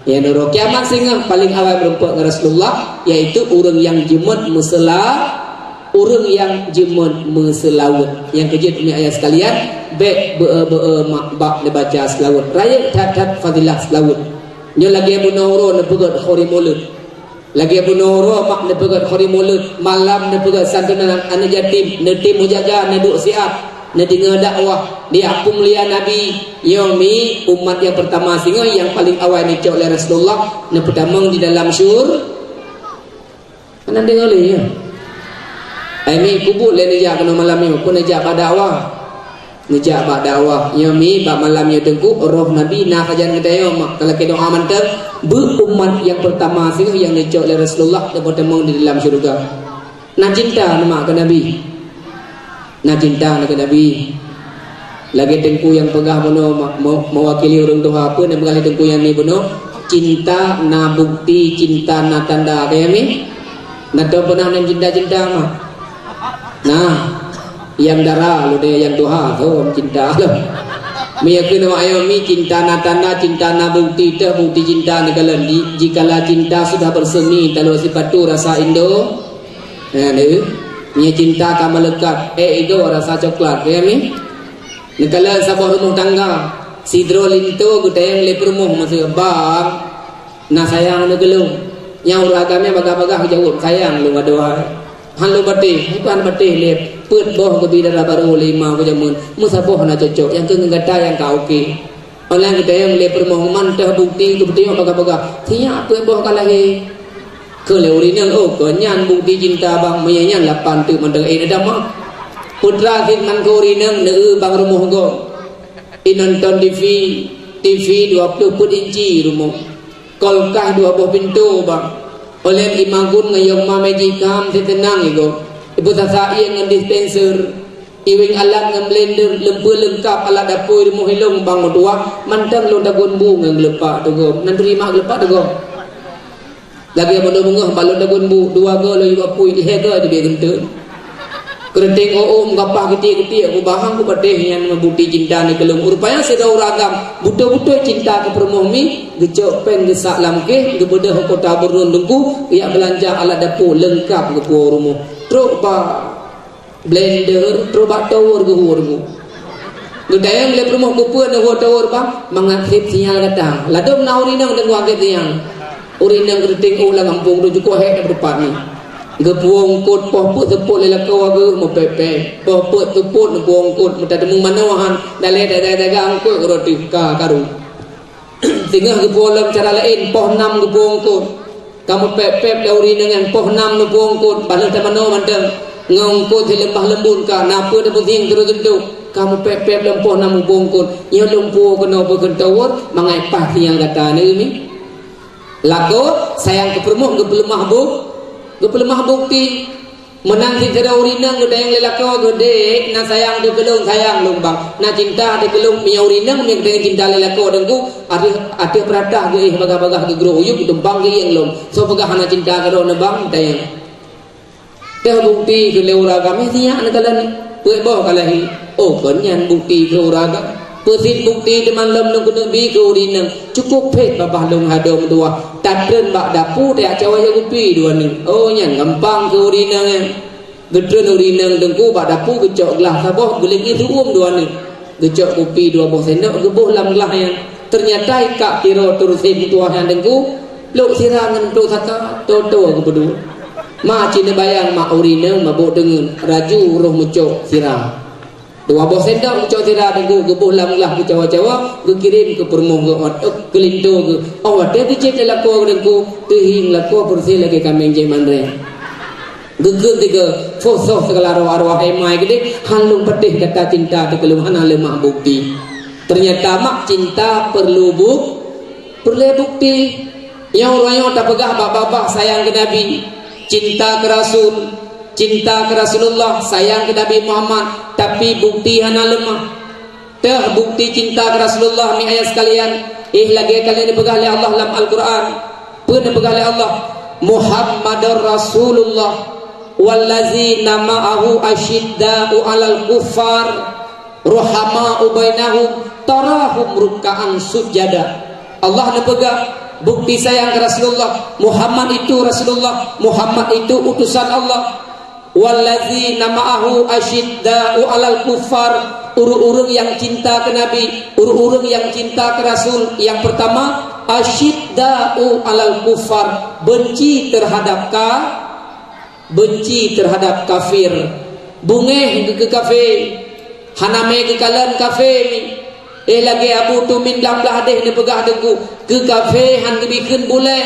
Nyang uroe kiamat singoh paleng awai meurumpok ngon Rasulullah, yaitu ureuëng nyang jimeuet meuseula-, ureuëng nyang jimeuet meuseulaweuet. Nyang keujeuet, mi ayah sekalian, bék beu-e-beu-e mak bak neubaca seulaweuet. Rayeuk that-that fadilah seulaweuet. Nyoe lagée bunoe uroe neupeugét khuri mulod. Lagée bunoe uroe mak neupeugét khuri mulod, malam neupeugét santunan aneuëk yatim, neutem meujaga, neuduek siat, neudeungoe dakwah. Di apui mulia Nabi, nyoe mi umat nyang peurtama singoh nyang paleng awai neucok lé Rasulullah, neupeutamong di dalam syur-, Hana deungoe lé, ya? Ai mi, peue buet lé neujak keunoe malam nyoe, peue neujak bak dakwah? Neujak bak dakwah. Nyoe mi, bak malam nyoe teungku, roh Nabi na sajan geutanyoe, mak talakée doá mantong, beu umat nyang peurtama singoh nyang neucok lé Rasulullah, neupeutamong di dalam syeuruga. Na cinta neuh mak keu Nabi. Na cinta neuh keu Nabi. Lagée teungku nyang peugah bunoe ma-, me-, meuwakili ureuëng tuha, peue nyang peugah lé teungku nyang ni bunoe, cinta na bukti, cinta na tanda, ka nyan mi? Na teupeunah nyan cinta-cinta mah? Nah, nyang dara lôn nyang tuha, tho cinta lom. Meunyoe keunoe ayah mi, cinta na tanda, cinta na bukti, teuh bukti cinta neukalon. Di-, jikala cinta sudah bersemi, talok sipatu rasa indo, Nah, lé, nyoe cinta ka meulekat, eh, igoe rasa coklat, ya, mi? Neukalon saboh rumoh tangga, sidroe linto geutanyong lé peurumoh meuseue, "Bang, na sayang neuh keu lôn?" Nyang ureuëng agam nyan bagah-bagah geujaweueb, "Sayang lôn adoe hai." "Han lôn patéh." "Bukan patéh lé, peuet boh geubi dara barô lé ma geujameun, meusaboh na cocok, nyang keu ngon gata nyang ka oke." Óh lheueh geutanyong lé peurumoh, "Man teuh bukti geupeutanyong bagah-bagah?" "Siyak peuet boh ka lahé." Kheun lé ureuëng inong, "Oh, kon nyan bukti cinta bang, meunyo nyan lapan teuk mantong eh neudamah." Putra sit man keu ureuëng inong, neu-eu bang rumoh gob. Inonton T V, T V dua ploh peuet inci rumoh. Kulkas dua boh pintoe bang. Óh lheueh imagun ngon yong ma meujikam siteunang igob. Ipeusasa ié ngon dispenser. Iweng alat ngon blender, leumpeue leungkap alat dapui rumoh ilong bang meutuah, mantong lôn tagun bu ngon geuleupak teugom. Nan turi mak geuleupak teugom. Lagée bunoe beungoh bak lôn tagun bu, dua goe lôn yue apui, lhée goe teubiet geunteuen. Keureuteng ôom gapah geutiek-geutiek, kubahang kupatéh nyan meubukti cinta neuh keu lôn. Rupanya sidroe ureuëng agam, beutôi-beutôi cinta keu peurumoh mi, geucok péng geusak lam kéh, geubeudôh u kota Burnun Teungku, geujak beulanja alat dapui leungkap geupuwoe rumoh. Trok ba blender, trok bak tower geuhue rumoh. Geutanyong lé peurumoh, "Keupeue neuhue tower bang?" "Mangat sép sinyal gata." Ladôm na ureuëng inong deungoe akhé sinyal. Ureuëng inong keureuteng ôh lam gampông tu jukôh hék na beutupat ni. Geupuwoe eungkôt poh peuet seupôt lé lakoe geuh meupéb-péb. Poh peuet seupôt neupuwoe eungkôt, meutateumeung manoe han, dalé daga-daga eungkôt uroe teuh ka karu. Singoh geupuwoe lom cara laén, poh nam geupuwoe eungkôt. Ka meupéb-péb lé ureuëng inong nyan, poh nam neupuwoe eungkôt, bah lheueh tamanoe mantong. Ngon eungkôt sileumbah leumbun ka, na peue tapeusieng sidroe teuntu. Ka meupéb-péb lom poh nam geupuwoe eungkôt. Nyoe lôn puwoe keunoe bak keuntawot, mangat paih sinyal gata neuh mi. Lakoe sayang keu peurumoh geupeuleumah buk-, geupeuleumah bukti. Meunan cit sidroe ureueng inong geutanyong lé lakoe geuh, "Dek, na sayang teuh keu lôn?" "Sayang lôn, Bang." "Na cinta teuh keu lôn?" Meunyoe ureueng inong meunyoe geutanyong cinta lé lakoe Teungku, ateueh, ateueh peuratah geuéh bagah-bagah geugroh u yup, geutumpang geuieng lom. "Soe peugah hana cinta keu droeneuh, Bang?" geutanyong. Teuh bukti keu lé ureueng agam, eh, sinyak neukalon peuet boh ka lahé. Oh, kon nyan bukti keu ureueng agam. Peusit bukti teuma lom lôn keuneuk bi keu ureueng inong. Cukôp phét babah lôn hadom tuha. Tatreun bak dapu tajak cawa jak kupi dua neuk. Oh, nyan gampang keu ureueng inong nyan. Geutreun ureueng inong Teungku bak dapu geucok glah saboh, geulék ié siuem dua neuk. Geucok kupi dua boh sendok geuboh lam glah nyan. Teunyata ikak tiroe teurusé meutuah nyan Teungku. Plôk sira ngon plôk saka, toe-toe geupeuduek. Ma cit neubayang mak ureueng inong mabôk deungon, laju roh meucok sira. Dua boh sendok meucok sira Teungku geuboh lam glah geucawa-cawa, geukirém keu peurumoh geuh ôt, eh, keu linto geuh. Oh, watèe geucék lé lakoe Teungku, teuhieng lakoe peureusé lagèe kaméng jéh manré. Geukheun sigoe, "Foh soh sigala arwah-arwah, hai mai keudéh, han lôn patéh gata cinta teuh keu lôn, hana lé mak bukti." Teunyata mak cinta peurlu buk-, peureulèe bukti. Nyoe uroe nyoe tapeugah bak babah sayang keu Nabi, cinta keu Rasul, cinta keu Rasulullah, sayang keu Nabi Muhammad, tapi bukti hana leumah. Teuh bukti cinta keu Rasulullah, mi ayah sekalian, eh, lagèe ka lheueh neupeugah lé Allah lam Al-Qur'an. Peue neupeugah lé Allah? "Muhammadur Rasulullah, wallazina ma'ahu asyidda'u 'alal kuffar, ruhama'u bainahum, tarahum ruk'an sujada." Allah neupeugah, bukti sayang keu Rasulullah, Muhammad itu Rasulullah, Muhammad itu utusan Allah. "Wallazina ma'ahu asyidda'u 'alal kuffar," ureueng-ureueng nyang cinta keu Nabi, ureueng-ureueng nyang cinta keu Rasul, nyang peurtama, asyidda'u 'alal kuffar, beunci teuhadap ka-, beunci teuhadap kafé. Beungéh keu, keu kafé, hana mé geukalon kafé mi. Eh, lagèe Abu Tumin lam blah deh neupeugah Teungku, keu kafé han geubri kheun bulèe,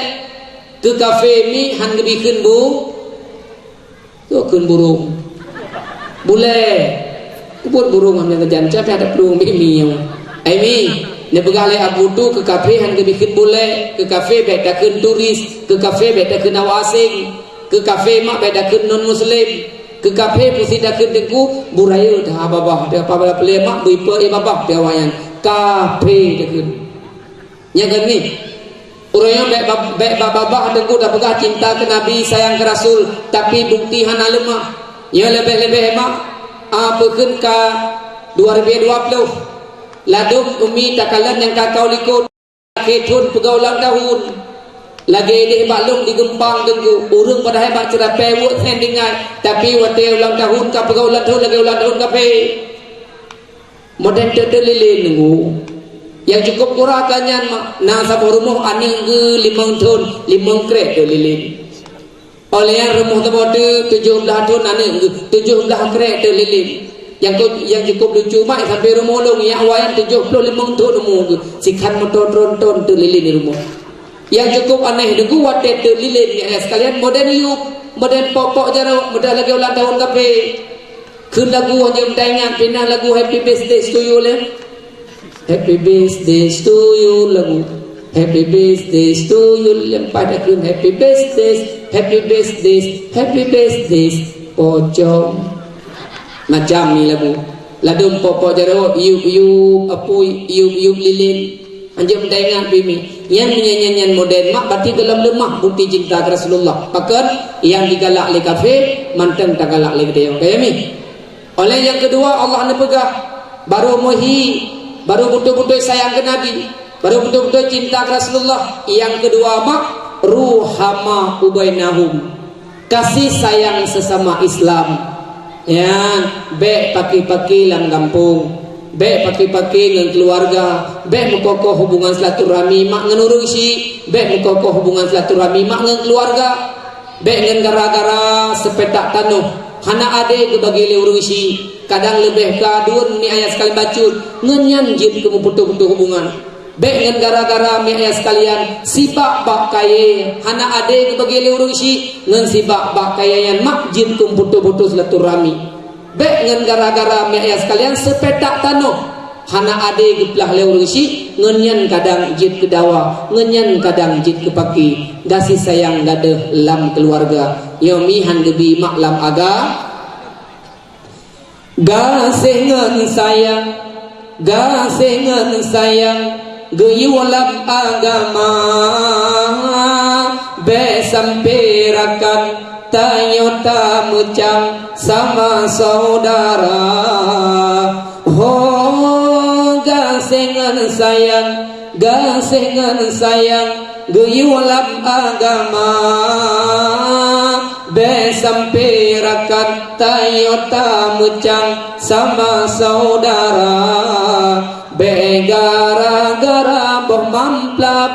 keu kafé mi han geubri kheun bu-, Keu kheun burông. Bulèe. Keubuet burông hana geujanca, tapi ada burông mi-mi nyoe. Ai mi, neupeugah lé Abu Tu keu kafé han geubri kheun bulèe, keu kafé bèk takheun turis, keu kafé bèk takheun awak aséng, keu kafé mak bèk takheun non muslim, keu kafé peusi takheun Teungku, beurayeuk that babah, tapi apabila peuleueh mak beu ipeue babah pih awaknyan. Kafé takheun. Nyan kan mi? Ureueng nyoe bèk ba-, bèk ba-, babah Teungku tapeugah cinta keu Nabi, sayang keu Rasul, tapi bukti hana leumah. Nyoe leubeh-leubeh mak, a, peukheun ka dua ribu dua puluh. Ladôm umi takalon nyang ka kawoe likot, akhé thôn peugah ulang tahun. Lagèe idéh bak lôn di Geumpang Teungku, ureueng padahai bak ceurapée weuek sén tinggai, tapi watèe ulang tahun ka peugah ulang tahun lagèe ulang tahun kafé. Modern teuk-teuk lilin Teungku. Nyang cukôp gura ka nyan ma-, na saboh rumoh aneuk geuh limong thôn, limong krèk teuk lilin. Óh lheueh nyan rumoh saboh teuk tujoh blaih thôn aneuk geuh, tujoh blaih krèk teuk lilin. Nyang ku-, nyang cukôp lucu mak, sampoe rumoh lôn, nyang awai nyan tujoh ploh limong thôn umu geuh, sikhan moto tronton teuk lilin di rumoh. Nyang cukôp aneh Teungku, watèe teuk lilin nyan, eh, sekalian modern yup, modern pok-pok jaroe, modern lagèe ulang tahun kafé. Kheun lagu hanjeuet taingat, pih na lagu Happy Birthday to You lé. Happy birthday to you lagu. Happy birthday to you, leumpah takheun happy birthday, happy birthday, happy birthday. Pocong. Macam ni lagu. Ladôm pok-pok jaroe, yup-yup apui, yup-yup lilin. Hanjeuet taingat bimi. Nyan, nyan, nyan, nyan modern mak, berarti dalam leumah bukti cinta keu Rasulullah. Pakon? Nyang digalak lé kafé, mantong tagalak lé geutanyoe. Ka ya mi? Óh lheueh nyang keudua, Allah neupeugah, barô meuhi, barô beutôi-beutôi sayang keu Nabi, barô beutôi-beutôi cinta keu Rasulullah. Nyang keudua mak, ruhama ubainahum, kasih sayang sesama Islam. Nyan, bèk paki-paki lam gampông, bèk paki-paki ngon keuluwarga, bèk meukokoh hubungan silaturahmi mak ngon ureueng syiek, bèk meukokoh hubungan silaturahmi mak ngon keuluwarga. Bèk ngon gara-gara seupetak tanoh, hana adé geubagi lé ureueng syiek, kadang leubeh ka duen mi ayah sekalian bacut, ngon nyan jeuet keu meuputoh-putoh hubungan. Bèk ngon gara-gara mi ayah sekalian, sibak bak kayèe, hana adé geubagi lé ureueng syiek, ngon sibak bak kayèe nyan mak jeuet keu meuputoh-putoh silaturahmi. Bèk ngon gara-gara mi ayah sekalian, seupetak tanoh, Hana adé geuplah lé ureuëng syiek, ngon nyan kadang jeuet keu dawa, ngon nyan kadang jeuet keu paki. Gaséh sayang gadôh lam keuluwarga, nyoe mi han geubi mak lam aga. Gaséh ngon sayang, gaséh ngon sayang, geuyue lam agama. Bék sampoe rakan, tanyoe tameucang sama saudara. Ho, gaséh ngon sayang, gaséh ngon sayang, geuyue lam agama. Bék sampoe rakan, tanyoe tameucang sama saudara. Bék gara-gara boh mamplam,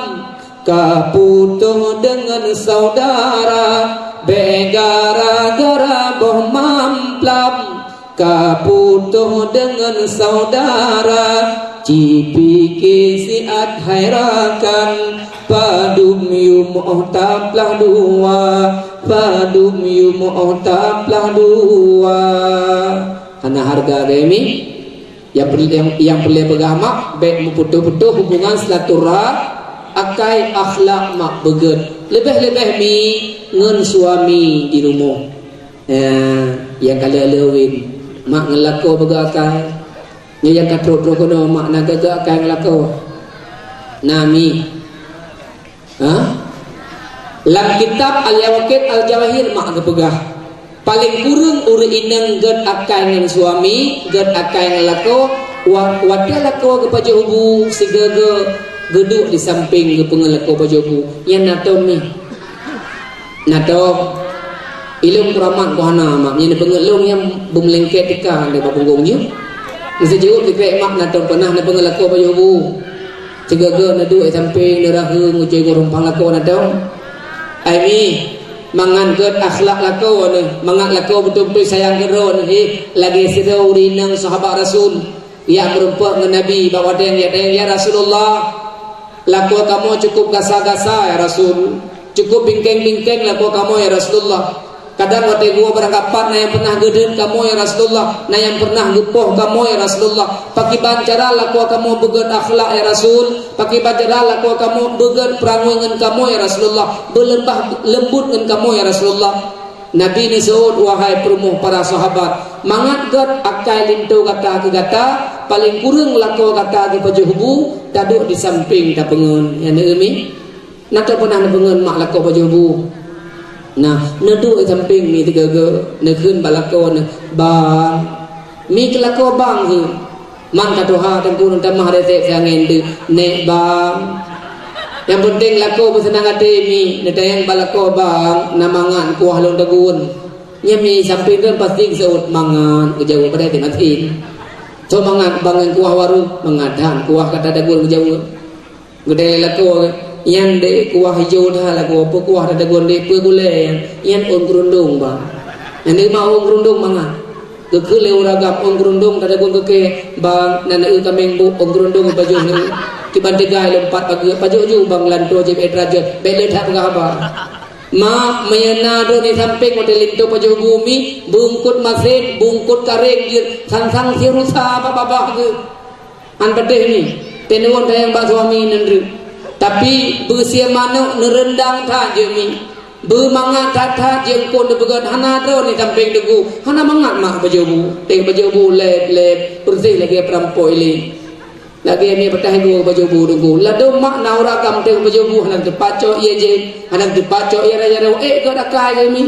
ka putôh deungon saudara. Bék gara-gara boh mamplam, ka putôh deungon saudara. Cipike siat hai rakan, padum yumoh taplah dua, padum yumoh taplah dua. Hana hareuga deh mi. Nyang peureulée, nyang, nyang peureulée peugah mak, bék meuputôh-putôh hubungan silaturah-, akai akhlak mak beugét. Leubeh-leubeh mi ngon suami di rumoh. Ya, nyang ka lheueh-lheueh win, mak ngon lakoe beugét akai. Nyoe nyang ka trok-trok keunoe mak na geugét akai ngon lakoe. Na mi. Ha? Lam kitab Al-Yawaqit Al-Jawahir mak geupeugah, paléng kureueng ureuëng inong gét akai ngon suami, gét akai ngon lakoe, wa-, watée lakoe geupajoh bu, sigoe-goe geuduek di sampéng geupeungon lakoe pajoh bu. Nyan na tom mi. Na tom. Ilong keuramat ku hana mak, nyan peungeut lôn nyang beumeulengket tika nibak punggong nyoe. Meusijeuet dikrek mak na tom peunah na peungeut lakoe pajoh bu. Sigoe-goe neuduek sampéng neuraheung ujoe geurumpang lakoe na tom. Ai mi, mangat gét akhlak lakoe neuh, mangat lakoe beutôi-beutôi sayang keu droe neuh, lagée sidroe ureuëng inong sahabat Rasul. Yak meurumpok ngon Nabi bak watée nyan, "Ya Rasulullah, lakoe kamoe cukup gasa-gasa, ya Rasul. Cukup bingkeng-bingkeng lakoe kamoe, ya Rasulullah. Kadang watée geuwoe barangkapat na nyang pernah geudeuet kamoe, ya Rasulullah, na nyang pernah geupoh kamoe, ya Rasulullah. Pakiban cara lakoe kamoe beugét akhlak, ya Rasul? Pakiban cara lakoe kamoe beugét peurangui ngon kamoe, ya Rasulullah? Beuleumbah leumbut ngon kamoe, ya Rasulullah?" Nabi neuseuôt, "Wahai peurumoh para sahabat, mangat gét akai linto gata keu gata, paléng kureueng lakoe gata geupajoh bu, taduek di sampéng tapeungon." Nyan na mi? Na tom peunah neupeungon mak lakoe pajoh bu? Nah, neuduek di sampéng mi sigoe-goe, neukheun bak lakoe neuh, "Bang, mi keu lakoe bang keuh." Man ka tuha teungku neutamah resep siangén deuh, "Nék bang." Nyang peunteng lakoe beuseunang até mi, neutanyong bak lakoe, "Bang, na mangat kuah lôn tagun?" Nyan mi sampéng droen pasti geuseuôt, "Mangat," geujaweueb padahai masin. "Soe mangat, bang, ngon kuah waroh?" "Mangat that kuah ka tatagun," geujaweueb. Geudeh lakoe, "Nyan deh kuah ijo that lakoe, peue kuah tatagun deh, peue gulée nyan?" "Nyan ôn keurundong, bang." "Nyan deh ma ôn keurundong mangat." Geukheun lé ureuëng agam ôn keurundong tatagun keu kée, "Bang, nan eu kaméng bu ôn keurundong pajoh neu." Kiban teugai lom pat pajoh ju bang lanto jih bèk teurajot, bèk le that peugah haba. Mak, meunyoe na droe di sampéng watée linto pajoh bu mi, beungkot masén, beungkot karéng jeuet, sang-sang sie rusa bak babah geuh. An peudeh mi, teunuon sayang bak suami neundreuk. Tapi beusie manok neureundang that jeuet mi. Beumangat that-that jeuet kon neupeugét hana droe di sampéng teungku. Hana mangat mak pajoh bu. Teuh pajoh bu lép-lép, beureuséh lagée peurampok ilée. Lagée mi peutah ibu pajoh bu teungku. Ladôm mak na ureuëng agam teuh pajoh bu hana teupacok ié jén, hana teupacok ié raja-raja ék gét akai jeuet mi.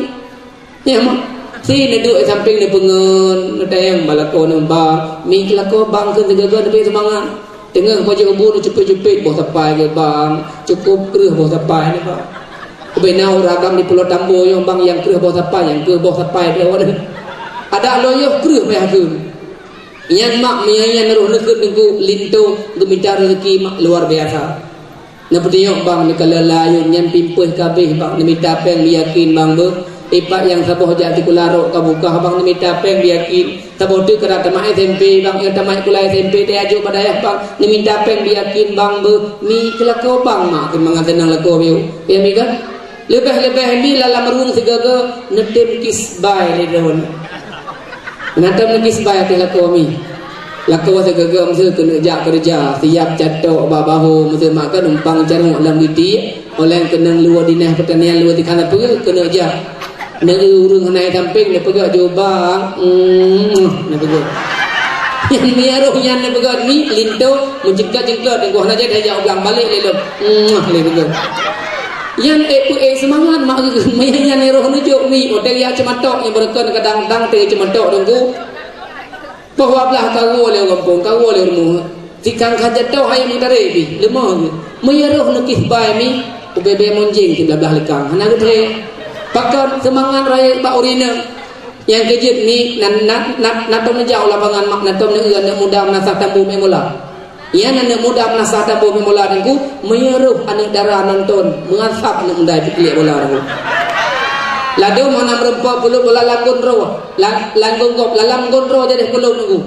Ya, mak. Si neuduek sampéng neupeungon, neutanyong bak lakoe neuh, "Bang, mi keu lakoe bang keu sigoe-goe neubri seumangat." Teungoh pajoh bu neucupet-cupet boh sapai geuh, "Bang, cukup kreueh boh sapai nyoe, bang." Ubena ureuëng agam di Pulo Tambo nyoe, bang, nyang kreueh boh sapai, nyang kreueh boh sapai droe nyoe. Adak lôn yoh kreueh payah kheun. Nyan mak meunyan roh neukheun teungku linto geumita rezeki mak luar biasa. Neupeutunyok bang, neukalon layôn nyan pimpéh kabéh bang, neumita péng, neuyakin bang beuh. Ipat nyang saboh jak sikula rot ka bukah bang, neumita péng, neuyakin. Saboh teuk ka tamat S M P bang, nyang tamat sikula S M P teuh ajoh bak dayah bang, neumita péng, neuyakin bang beuh. Mi keu lakoe bang mak, keumangat seunang lakoe biu. Ya mi kan? Leubeh-leubeh mi lam rueng sigoe-goe neutem kisbai lé droe. Neutem kisbai ateueh lakoe mi. Lakoe sigoe-goe meuseu keuneuk jak keureuja, siab catok bak bahô meuseu mak ka numpang carông lam giti, oleh keunong luwa dinas peutanian luwa tikhan peue keuneuk jak. Neu ureueng hana sampéng neupeugah jubah, mm, neupeugah. Nyan mi roh nyan neupeugah mi linto, meujeungkot-jeungkot, teungku hana jadi jak ulang balek lé lom. Mm, lé peugah. Nyan ék peuék seumangat mak geuh, meunan nyan roh neujok mi, odeng ya ceumatok nyang beureukan kadang-kadang teu ceumatok teungku. Poh dua blaih ka woe lé gampông, ka woe lé rumoh. Tikang ka jatoh hai meutaré pih, leumah geuh. Meunyoe roh neukisbai mi, ubé-bé monjing siblah-blah leukang. Hana geutré. Pakon seumangat rayeuk bak ureueng inong. Nyang keujeuet mi, na, na, na, na tom neujak u lapangan mak, na tom neueu aneuk muda meunasah tambu mé mola. Nyan aneuk muda meunasah tambu mé mola teungku, meunyoe roh aneuk dara nonton, meuasab aneuk muda ipeukeulek bola teungku. Ladôm hana meureumpok peulut bola lam gondroe, la-, lam gondroe, lam gondroe jadeh peulut teungku.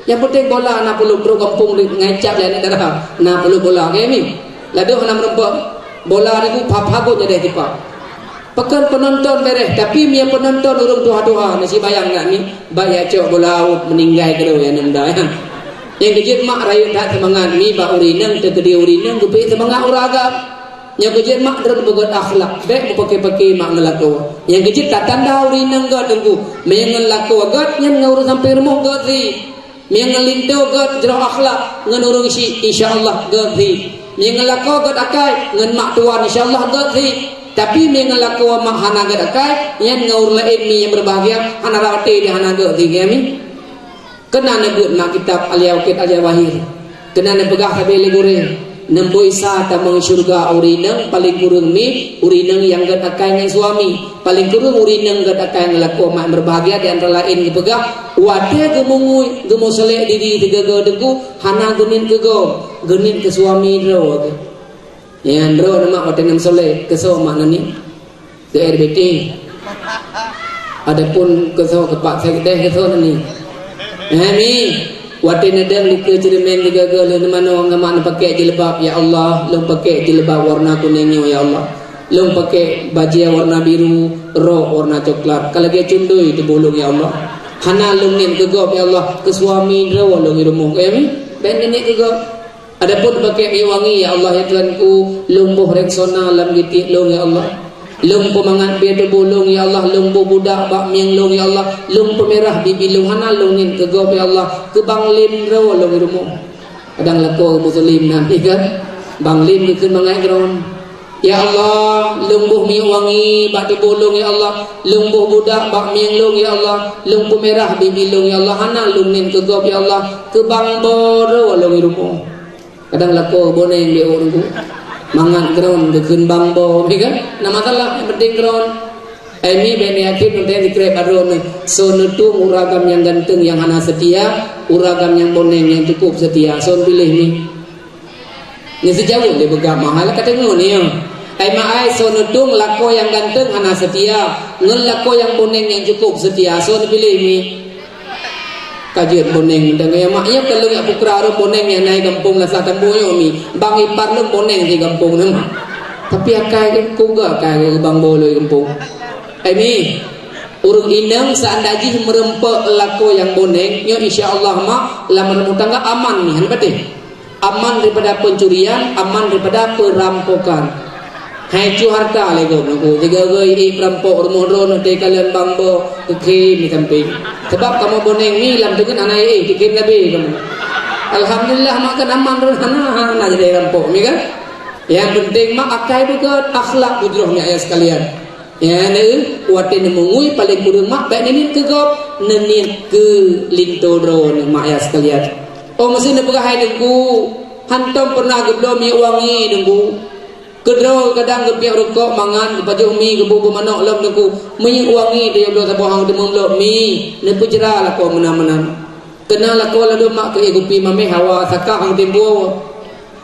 Nyang penting bola na peulut, trok gampông di, ngai cap lé aneuk dara. Na peulut bola, oke mi? Ladôm hana meureumpok bola teungku, pha-pha gon jadeh tipa. Pakon peunonton beureh, tapi meunyoe peunonton ureueng tuha-tuha, na sibayang nyak mi, bak ya cok bola awot meuninggai keudroe ya aneuk muda, ya. Nyang keujeuet mak rayeuk that seumangat mi bak ureueng inong, teukeudi ureueng inong geubri seumangat ureueng agam. Nyang keujeuet mak droe beugöt akhlak, bék meupaké-paké mak ngon lakoe. Nyang keujeuet tatanda ureueng inong göt teungku, meunyoe ngon lakoe göt nyan ngon ureueng sampéng rumoh göt si. Meunyoe ngon linto göt jroh akhlak, ngon ureueng syik, insya Allah göt si. Meunyoe ngon lakoe göt akai, ngon mak tuan, insya Allah göt si. Tapi meunyoe ngon lakoe mak hana göt akai, nyan ngon ureueng laén mi nyang beubahgia, hana rate di hana göt si, ya mi? Keunan neubeuet mak kitab Al-Yaqut Al-Jawahir. Keunan neupeugah sabe lé gurée. Neumboi sa tamong syeuruga ureueng inong paleng kureueng mi, ureueng inong nyang göt akai ngon suami. Paleng kureueng ureueng inong göt akai ngon lakoe mak meubahgia di antara laén geupeugah, watée geumungui, geumeusolek diri sigoe-goe teungku, hana geuniet keu gob, geuniet keu suami droe geuh. Nyan droe mak watée neusolek, keu soe mak neuniet? Keu R B T. Adapun keu soe keu pak sekdes keu soe ni. Eh, mi, watée neudong dikeue ceureumen sigoe-goe lheueh neumanoe ngon mak neupaké jilbab, "Ya Allah, lôn paké jilbab warna kunéng nyoe, ya Allah. Lôn paké bajée warna biru, rok warna coklat. Ka lagée cundui tuboh lôn, ya Allah. Hana lôn ngieng keu gob, ya Allah, keu suami droe lôn di rumoh." Ya, mi, bék neuniet keu gob. Adapun paké minyeuk wangi, ya Allah, ya Tuhanku, lôn boh Rexona lam gitiek lôn, ya Allah. Lôn peumangat bie tuboh lôn, ya Allah, lôn boh budak bak mieng lôn, ya Allah, lôn peumirah bibi lôn, hana lôn ngieng keu gob, ya Allah, keu bang lin droe lôn di rumoh. Kadang lakoe muslim na, ya kan? Bang lin geukheun mangat droe. Ya Allah, lôn boh minyeuk wangi bak tuboh lôn, ya Allah, lôn boh budak bak mieng lôn, ya Allah, lôn peumirah bibi lôn, ya Allah, hana lôn ngieng keu gob, ya Allah, keu bang boh droe lôn di rumoh. Kadang lakoe boneng di ureueng tu. Mangat droe geukheun bang boh, ya kan? Na masalah, nyang penting droe. Ai mi bék yakin, nanti dikrek bak droe. Soe neutueng ureueng agam nyang ganteng nyang hana seutia, ureueng agam nyang boneng nyang cukup seutia. Soe neupiléh mi? Nyan sijaweueb lé beugah mahal ka teungoh nyoe. Ai mak ai, soe neutueng lakoe nyang ganteng hana seutia, ngon lakoe nyang boneng nyang cukup seutia. Soe neupiléh mi? Ka jeuet boneng, dan gaya mak, ya, kalau ya pukra orang boneng yang naik gampông lah sah tambung nyoe mi. Bang ipar lôn boneng di gampông nama. Tapi akai ke kuga akai ke bang boh lôn gampông. Ai mi, ureueng inong seandai jih meureumpok lakoe nyang boneng, nyoe insya Allah mak, lam rumah tangga aman mi, hana patéh. Aman daripada pencurian, aman daripada perampokan. Hai cu harta lé gob nyoe, sigoe-goe ié peurampok rumoh droe neuh teukalon bang boh keukhém di sampéng. Sabab kamoe boneng mi lam teungeut hana ié, keukhém sabé kamoe. Alhamdulillah, mak kan aman droe hana, hana jadi rampok mi kan. Nyang penting mak akai beugöt, akhlak beujroh mi ayah sekalian. Nyan, watée neumungui paleng kureueng mak bék neuniet keu gob, neuniet keu linto droe nyoe mak ayah sekalian. Oh, meuseu neupeugah hai teungku, hantom pernah geubloe minyeuk wangi teungku. Keudroe kadang geupiep rukok mangan, geupajoh mi, geubu-bu manok lom teungku. Minyeuk wangi teuh bloe saboh hang teumeung bloe mi, neupeujeura lakoe meunan-meunan. Keunan lakoe ladôm mak keu ié kupi mameh hawa saka hang timbul.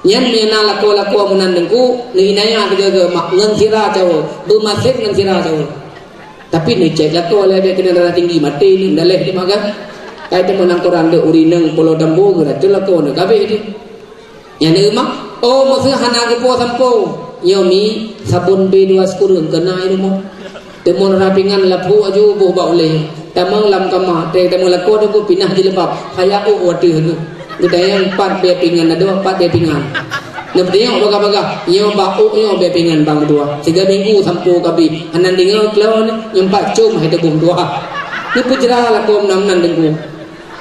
Nyan meunyoe na lakoe-lakoe meunan teungku, neuinaya sigoe-goe mak ngon sira cawoe, beumaséh ngon sira cawoe. Tapi neucék lakoe lé, bék keunan darah tinggi maté ni, daleh di mak kan. Kai teuma nangkoran dek urineng pulo dambo geuracon lakoe neu kabeh di. Nyan mak, oh meuseu hana geupo sampo. Nyoe mi sabon B dua sikureueng keuna i rumoh. Teuma darah pingan lapuk aju boh bak ulée. Tamong lam kama, teuh tamong lakoe Teungku pinah jilbab, haya ôk watèe geuh. Geudayang pat bèe pingan, adoe pat bèe pingan. Neupeudeungö bagah-bagah, nyoe bak ôk nyoe bèe pingan bang dua. Tiga minggu sampoe ka abéh, hana deungö keu lôn, nyoe pat com hai teuboh dua. Neupeujra lakoe meunan-meunan Teungku.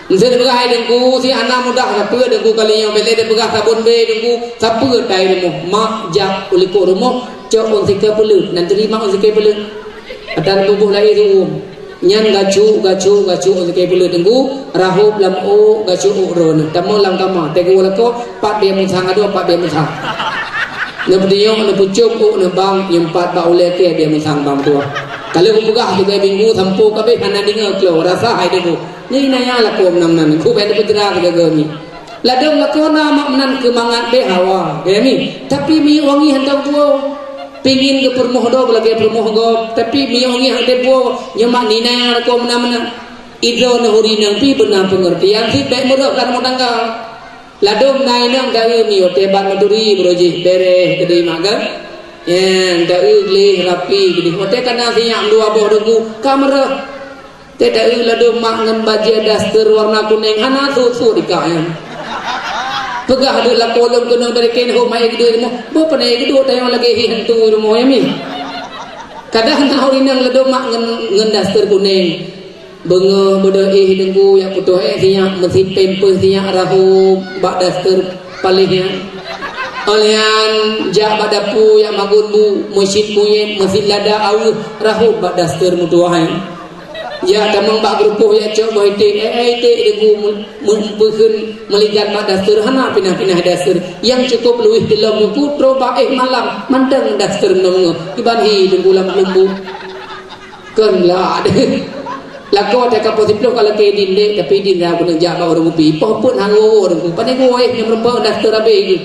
Meusé neupeugah hai Teungku, si hana mudah sapeue Teungku kali nyoe, bèk lé neupeugah sabon bèe Teungku, sapeue tai rumoh. Mak jak u likôt rumoh, cok ôn sikée peuleuet, nan teurimong ôn sikée peuleuet. Ata neububuih lahé siuem. Nyan gacok, gacok, gacok ôn sikée peuleuet Teungku, rahop lam ôk, gacok ôk droeneuh. Tamong lam kama, teuh geuwoe lakoe, pat bèe musang adoe, pat bèe musang. Neupeudeungö, neupeucom ôk neuh bang, nyoe pat bak ulèe kèe bèe musang bang tuah. Ka lheueh geupeugah tiga minggu sampoe ka abéh hana deungö keu lôn, rasa hai Teungku. Nyan na nyang lakoe meunan-meunan, Teungku bèk neupeujra sigoe-goe nyoe. Ladôm lakoe na mak meunan keu mangat bèe hawa, ya mi. Tapi minyeuk wangi hantom puwoe. Pingin geupeurumoh droe lagèe peurumoh gob, tapi minyeuk wangi hantom puwoe, nyoe mak nina lakoe meunan-meunan. Idroe neuh ureueng inong pih beuna peungeurtian, cit bèk meurôh lam rumoh tangga. Ladôm na inong dayeuh miyueb teuh ban meuturi, beuroe jih bèrèh keudéh mak kan. Nyan, dayeuh gleh rapi keudéh. Watèe ka na sinyak dua boh Teungku, ka meurôh. Teuh dayeuh ladôm mak ngon bajèe daster warna kunéng hana sôk-sôk dikak nyan. Peugah deuh lakoe lôn keunoe dari keunoe hom hai geuduek rumoh. Boh pane geuduek tayong lagèe hi hantu rumoh nyan mi. Kadang na ureueng inong ladôm mak ngon, ngon daster kunéng. Beungoh beudôh éh Teungku jak putôh éh sinyak, meusit pampers sinyak rahom bak daster paléh nyan. Óh lheueh nyan jak bak dapu jak magun bu, meusit muyép, meusit lada aweueh rahom bak daster meutuwah nyan. Jak tamong bak geurupoh jak cok boh iték, éh, éh, iték Teungku meu-, meu-, peukheun meuligat bak daster, hana pinah-pinah daster. Nyang cukôp luwih teulom Teungku, trôk bak éh malam, mantong daster meunong-meunong. Kiban hi Teungku lam keuleumbuk. Kon lah. Lakoe teuka poh siplôh ka lakèe idin dek, tapi idin dah keuneuk jak bak ureueng kupi. Poh peuet hana woe-woe Teungku. Pane woe nyang meureumpok daster abéh geuh.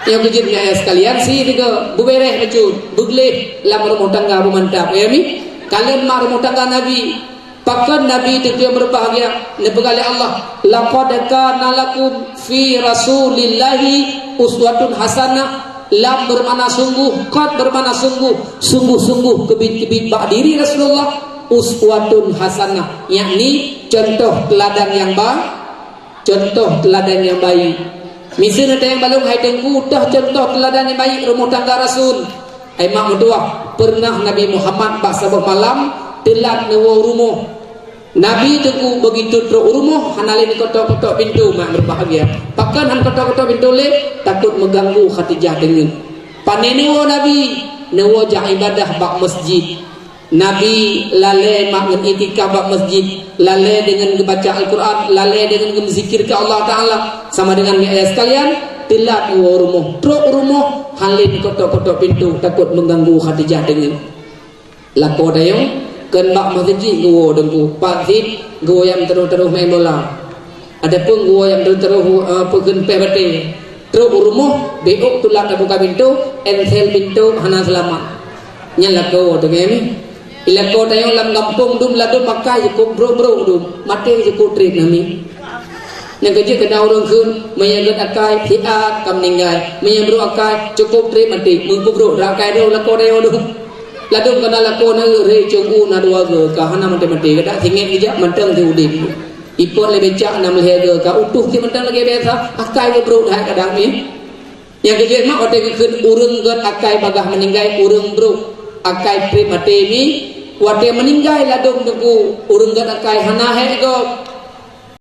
Nyang beujeuet nyan sekalian si tiga. Beubèrèh bacut. Beugleh lam rumoh tangga beumantap. Ya mi? Kalon mak rumoh tangga Nabi. Pakon Nabi teupeue meureubah geuh? Neupeugah lé Allah, "Laqad kana lakum fi Rasulillahi uswatun hasanah." Lam bermakna sungguh, qad bermakna sungguh, sungguh-sungguh keubiet-keubiet bak diri Rasulullah, uswatun hasanah, yakni contoh teladan yang ba-, contoh teladan yang baik. Miseue na tayang balong hai Teungku, toh contoh teladan yang baik rumoh tangga Rasul. Hai mak meutuwah, peureunah Nabi Muhammad bak saboh malam teulat neuwoe rumoh. Nabi Teungku begitu trôk u rumoh, hana lé neuketok-ketok pintoe, mak beubahgia. Pakon hana ketok-ketok pintoe lé? Takot meuganggu Khadijah deungon. Pane neuwoe Nabi? Neuwoe jak ibadah bak masjid. Nabi lalé mak ngon iktikaf bak masjid, lalé deungon geubaca Al-Quran, lalé deungon geumeusikir keu Allah Taala. Sama deungon nyan ayah sekalian, teulat neuwoe rumoh. Trôk u rumoh, hana lé neuketok-ketok pintoe, takot meuganggu Khadijah deungon. Lakoe tayong, kon bak masjid geuwoe Teungku, pat cit geuwoe nyang teuroh-teuroh main bola. Adapun geuwoe nyang teuroh-teuroh, eh, peukheun péh batèe. Trôk u rumoh, beuôk teulat tabuka pintoe, ensel pintoe hana seulamat. Nyan lakoe teuh nyan. Lakoe tayong lam gampông dum ladôm akai cukôp brôk-brôk dum, maté cukôp trép nami. Nyang keujeuet keu na ureueng kheun, meunyo gèt akai, siat ka meuninggai. Meunyo brôk akai, cukôp trép maté, meukeubrôk akai droe lakoe tayong dum. Ladôm ka na lakoe na rhé cong u na dua geu ka hana maté-maté, gata singet geujak mantong si udép. Ipot lé becak na meulhèe geu ka utoh si mantong lagèe biasa, akai geubrôk that kadang nyan. Nyang keujeuet mak watèe geukheun ureueng gèt akai bagaih meuninggai, ureueng brôk akai trép maté mi, watèe meuninggai ladôm Teungku, ureueng gèt akai hana hék gob.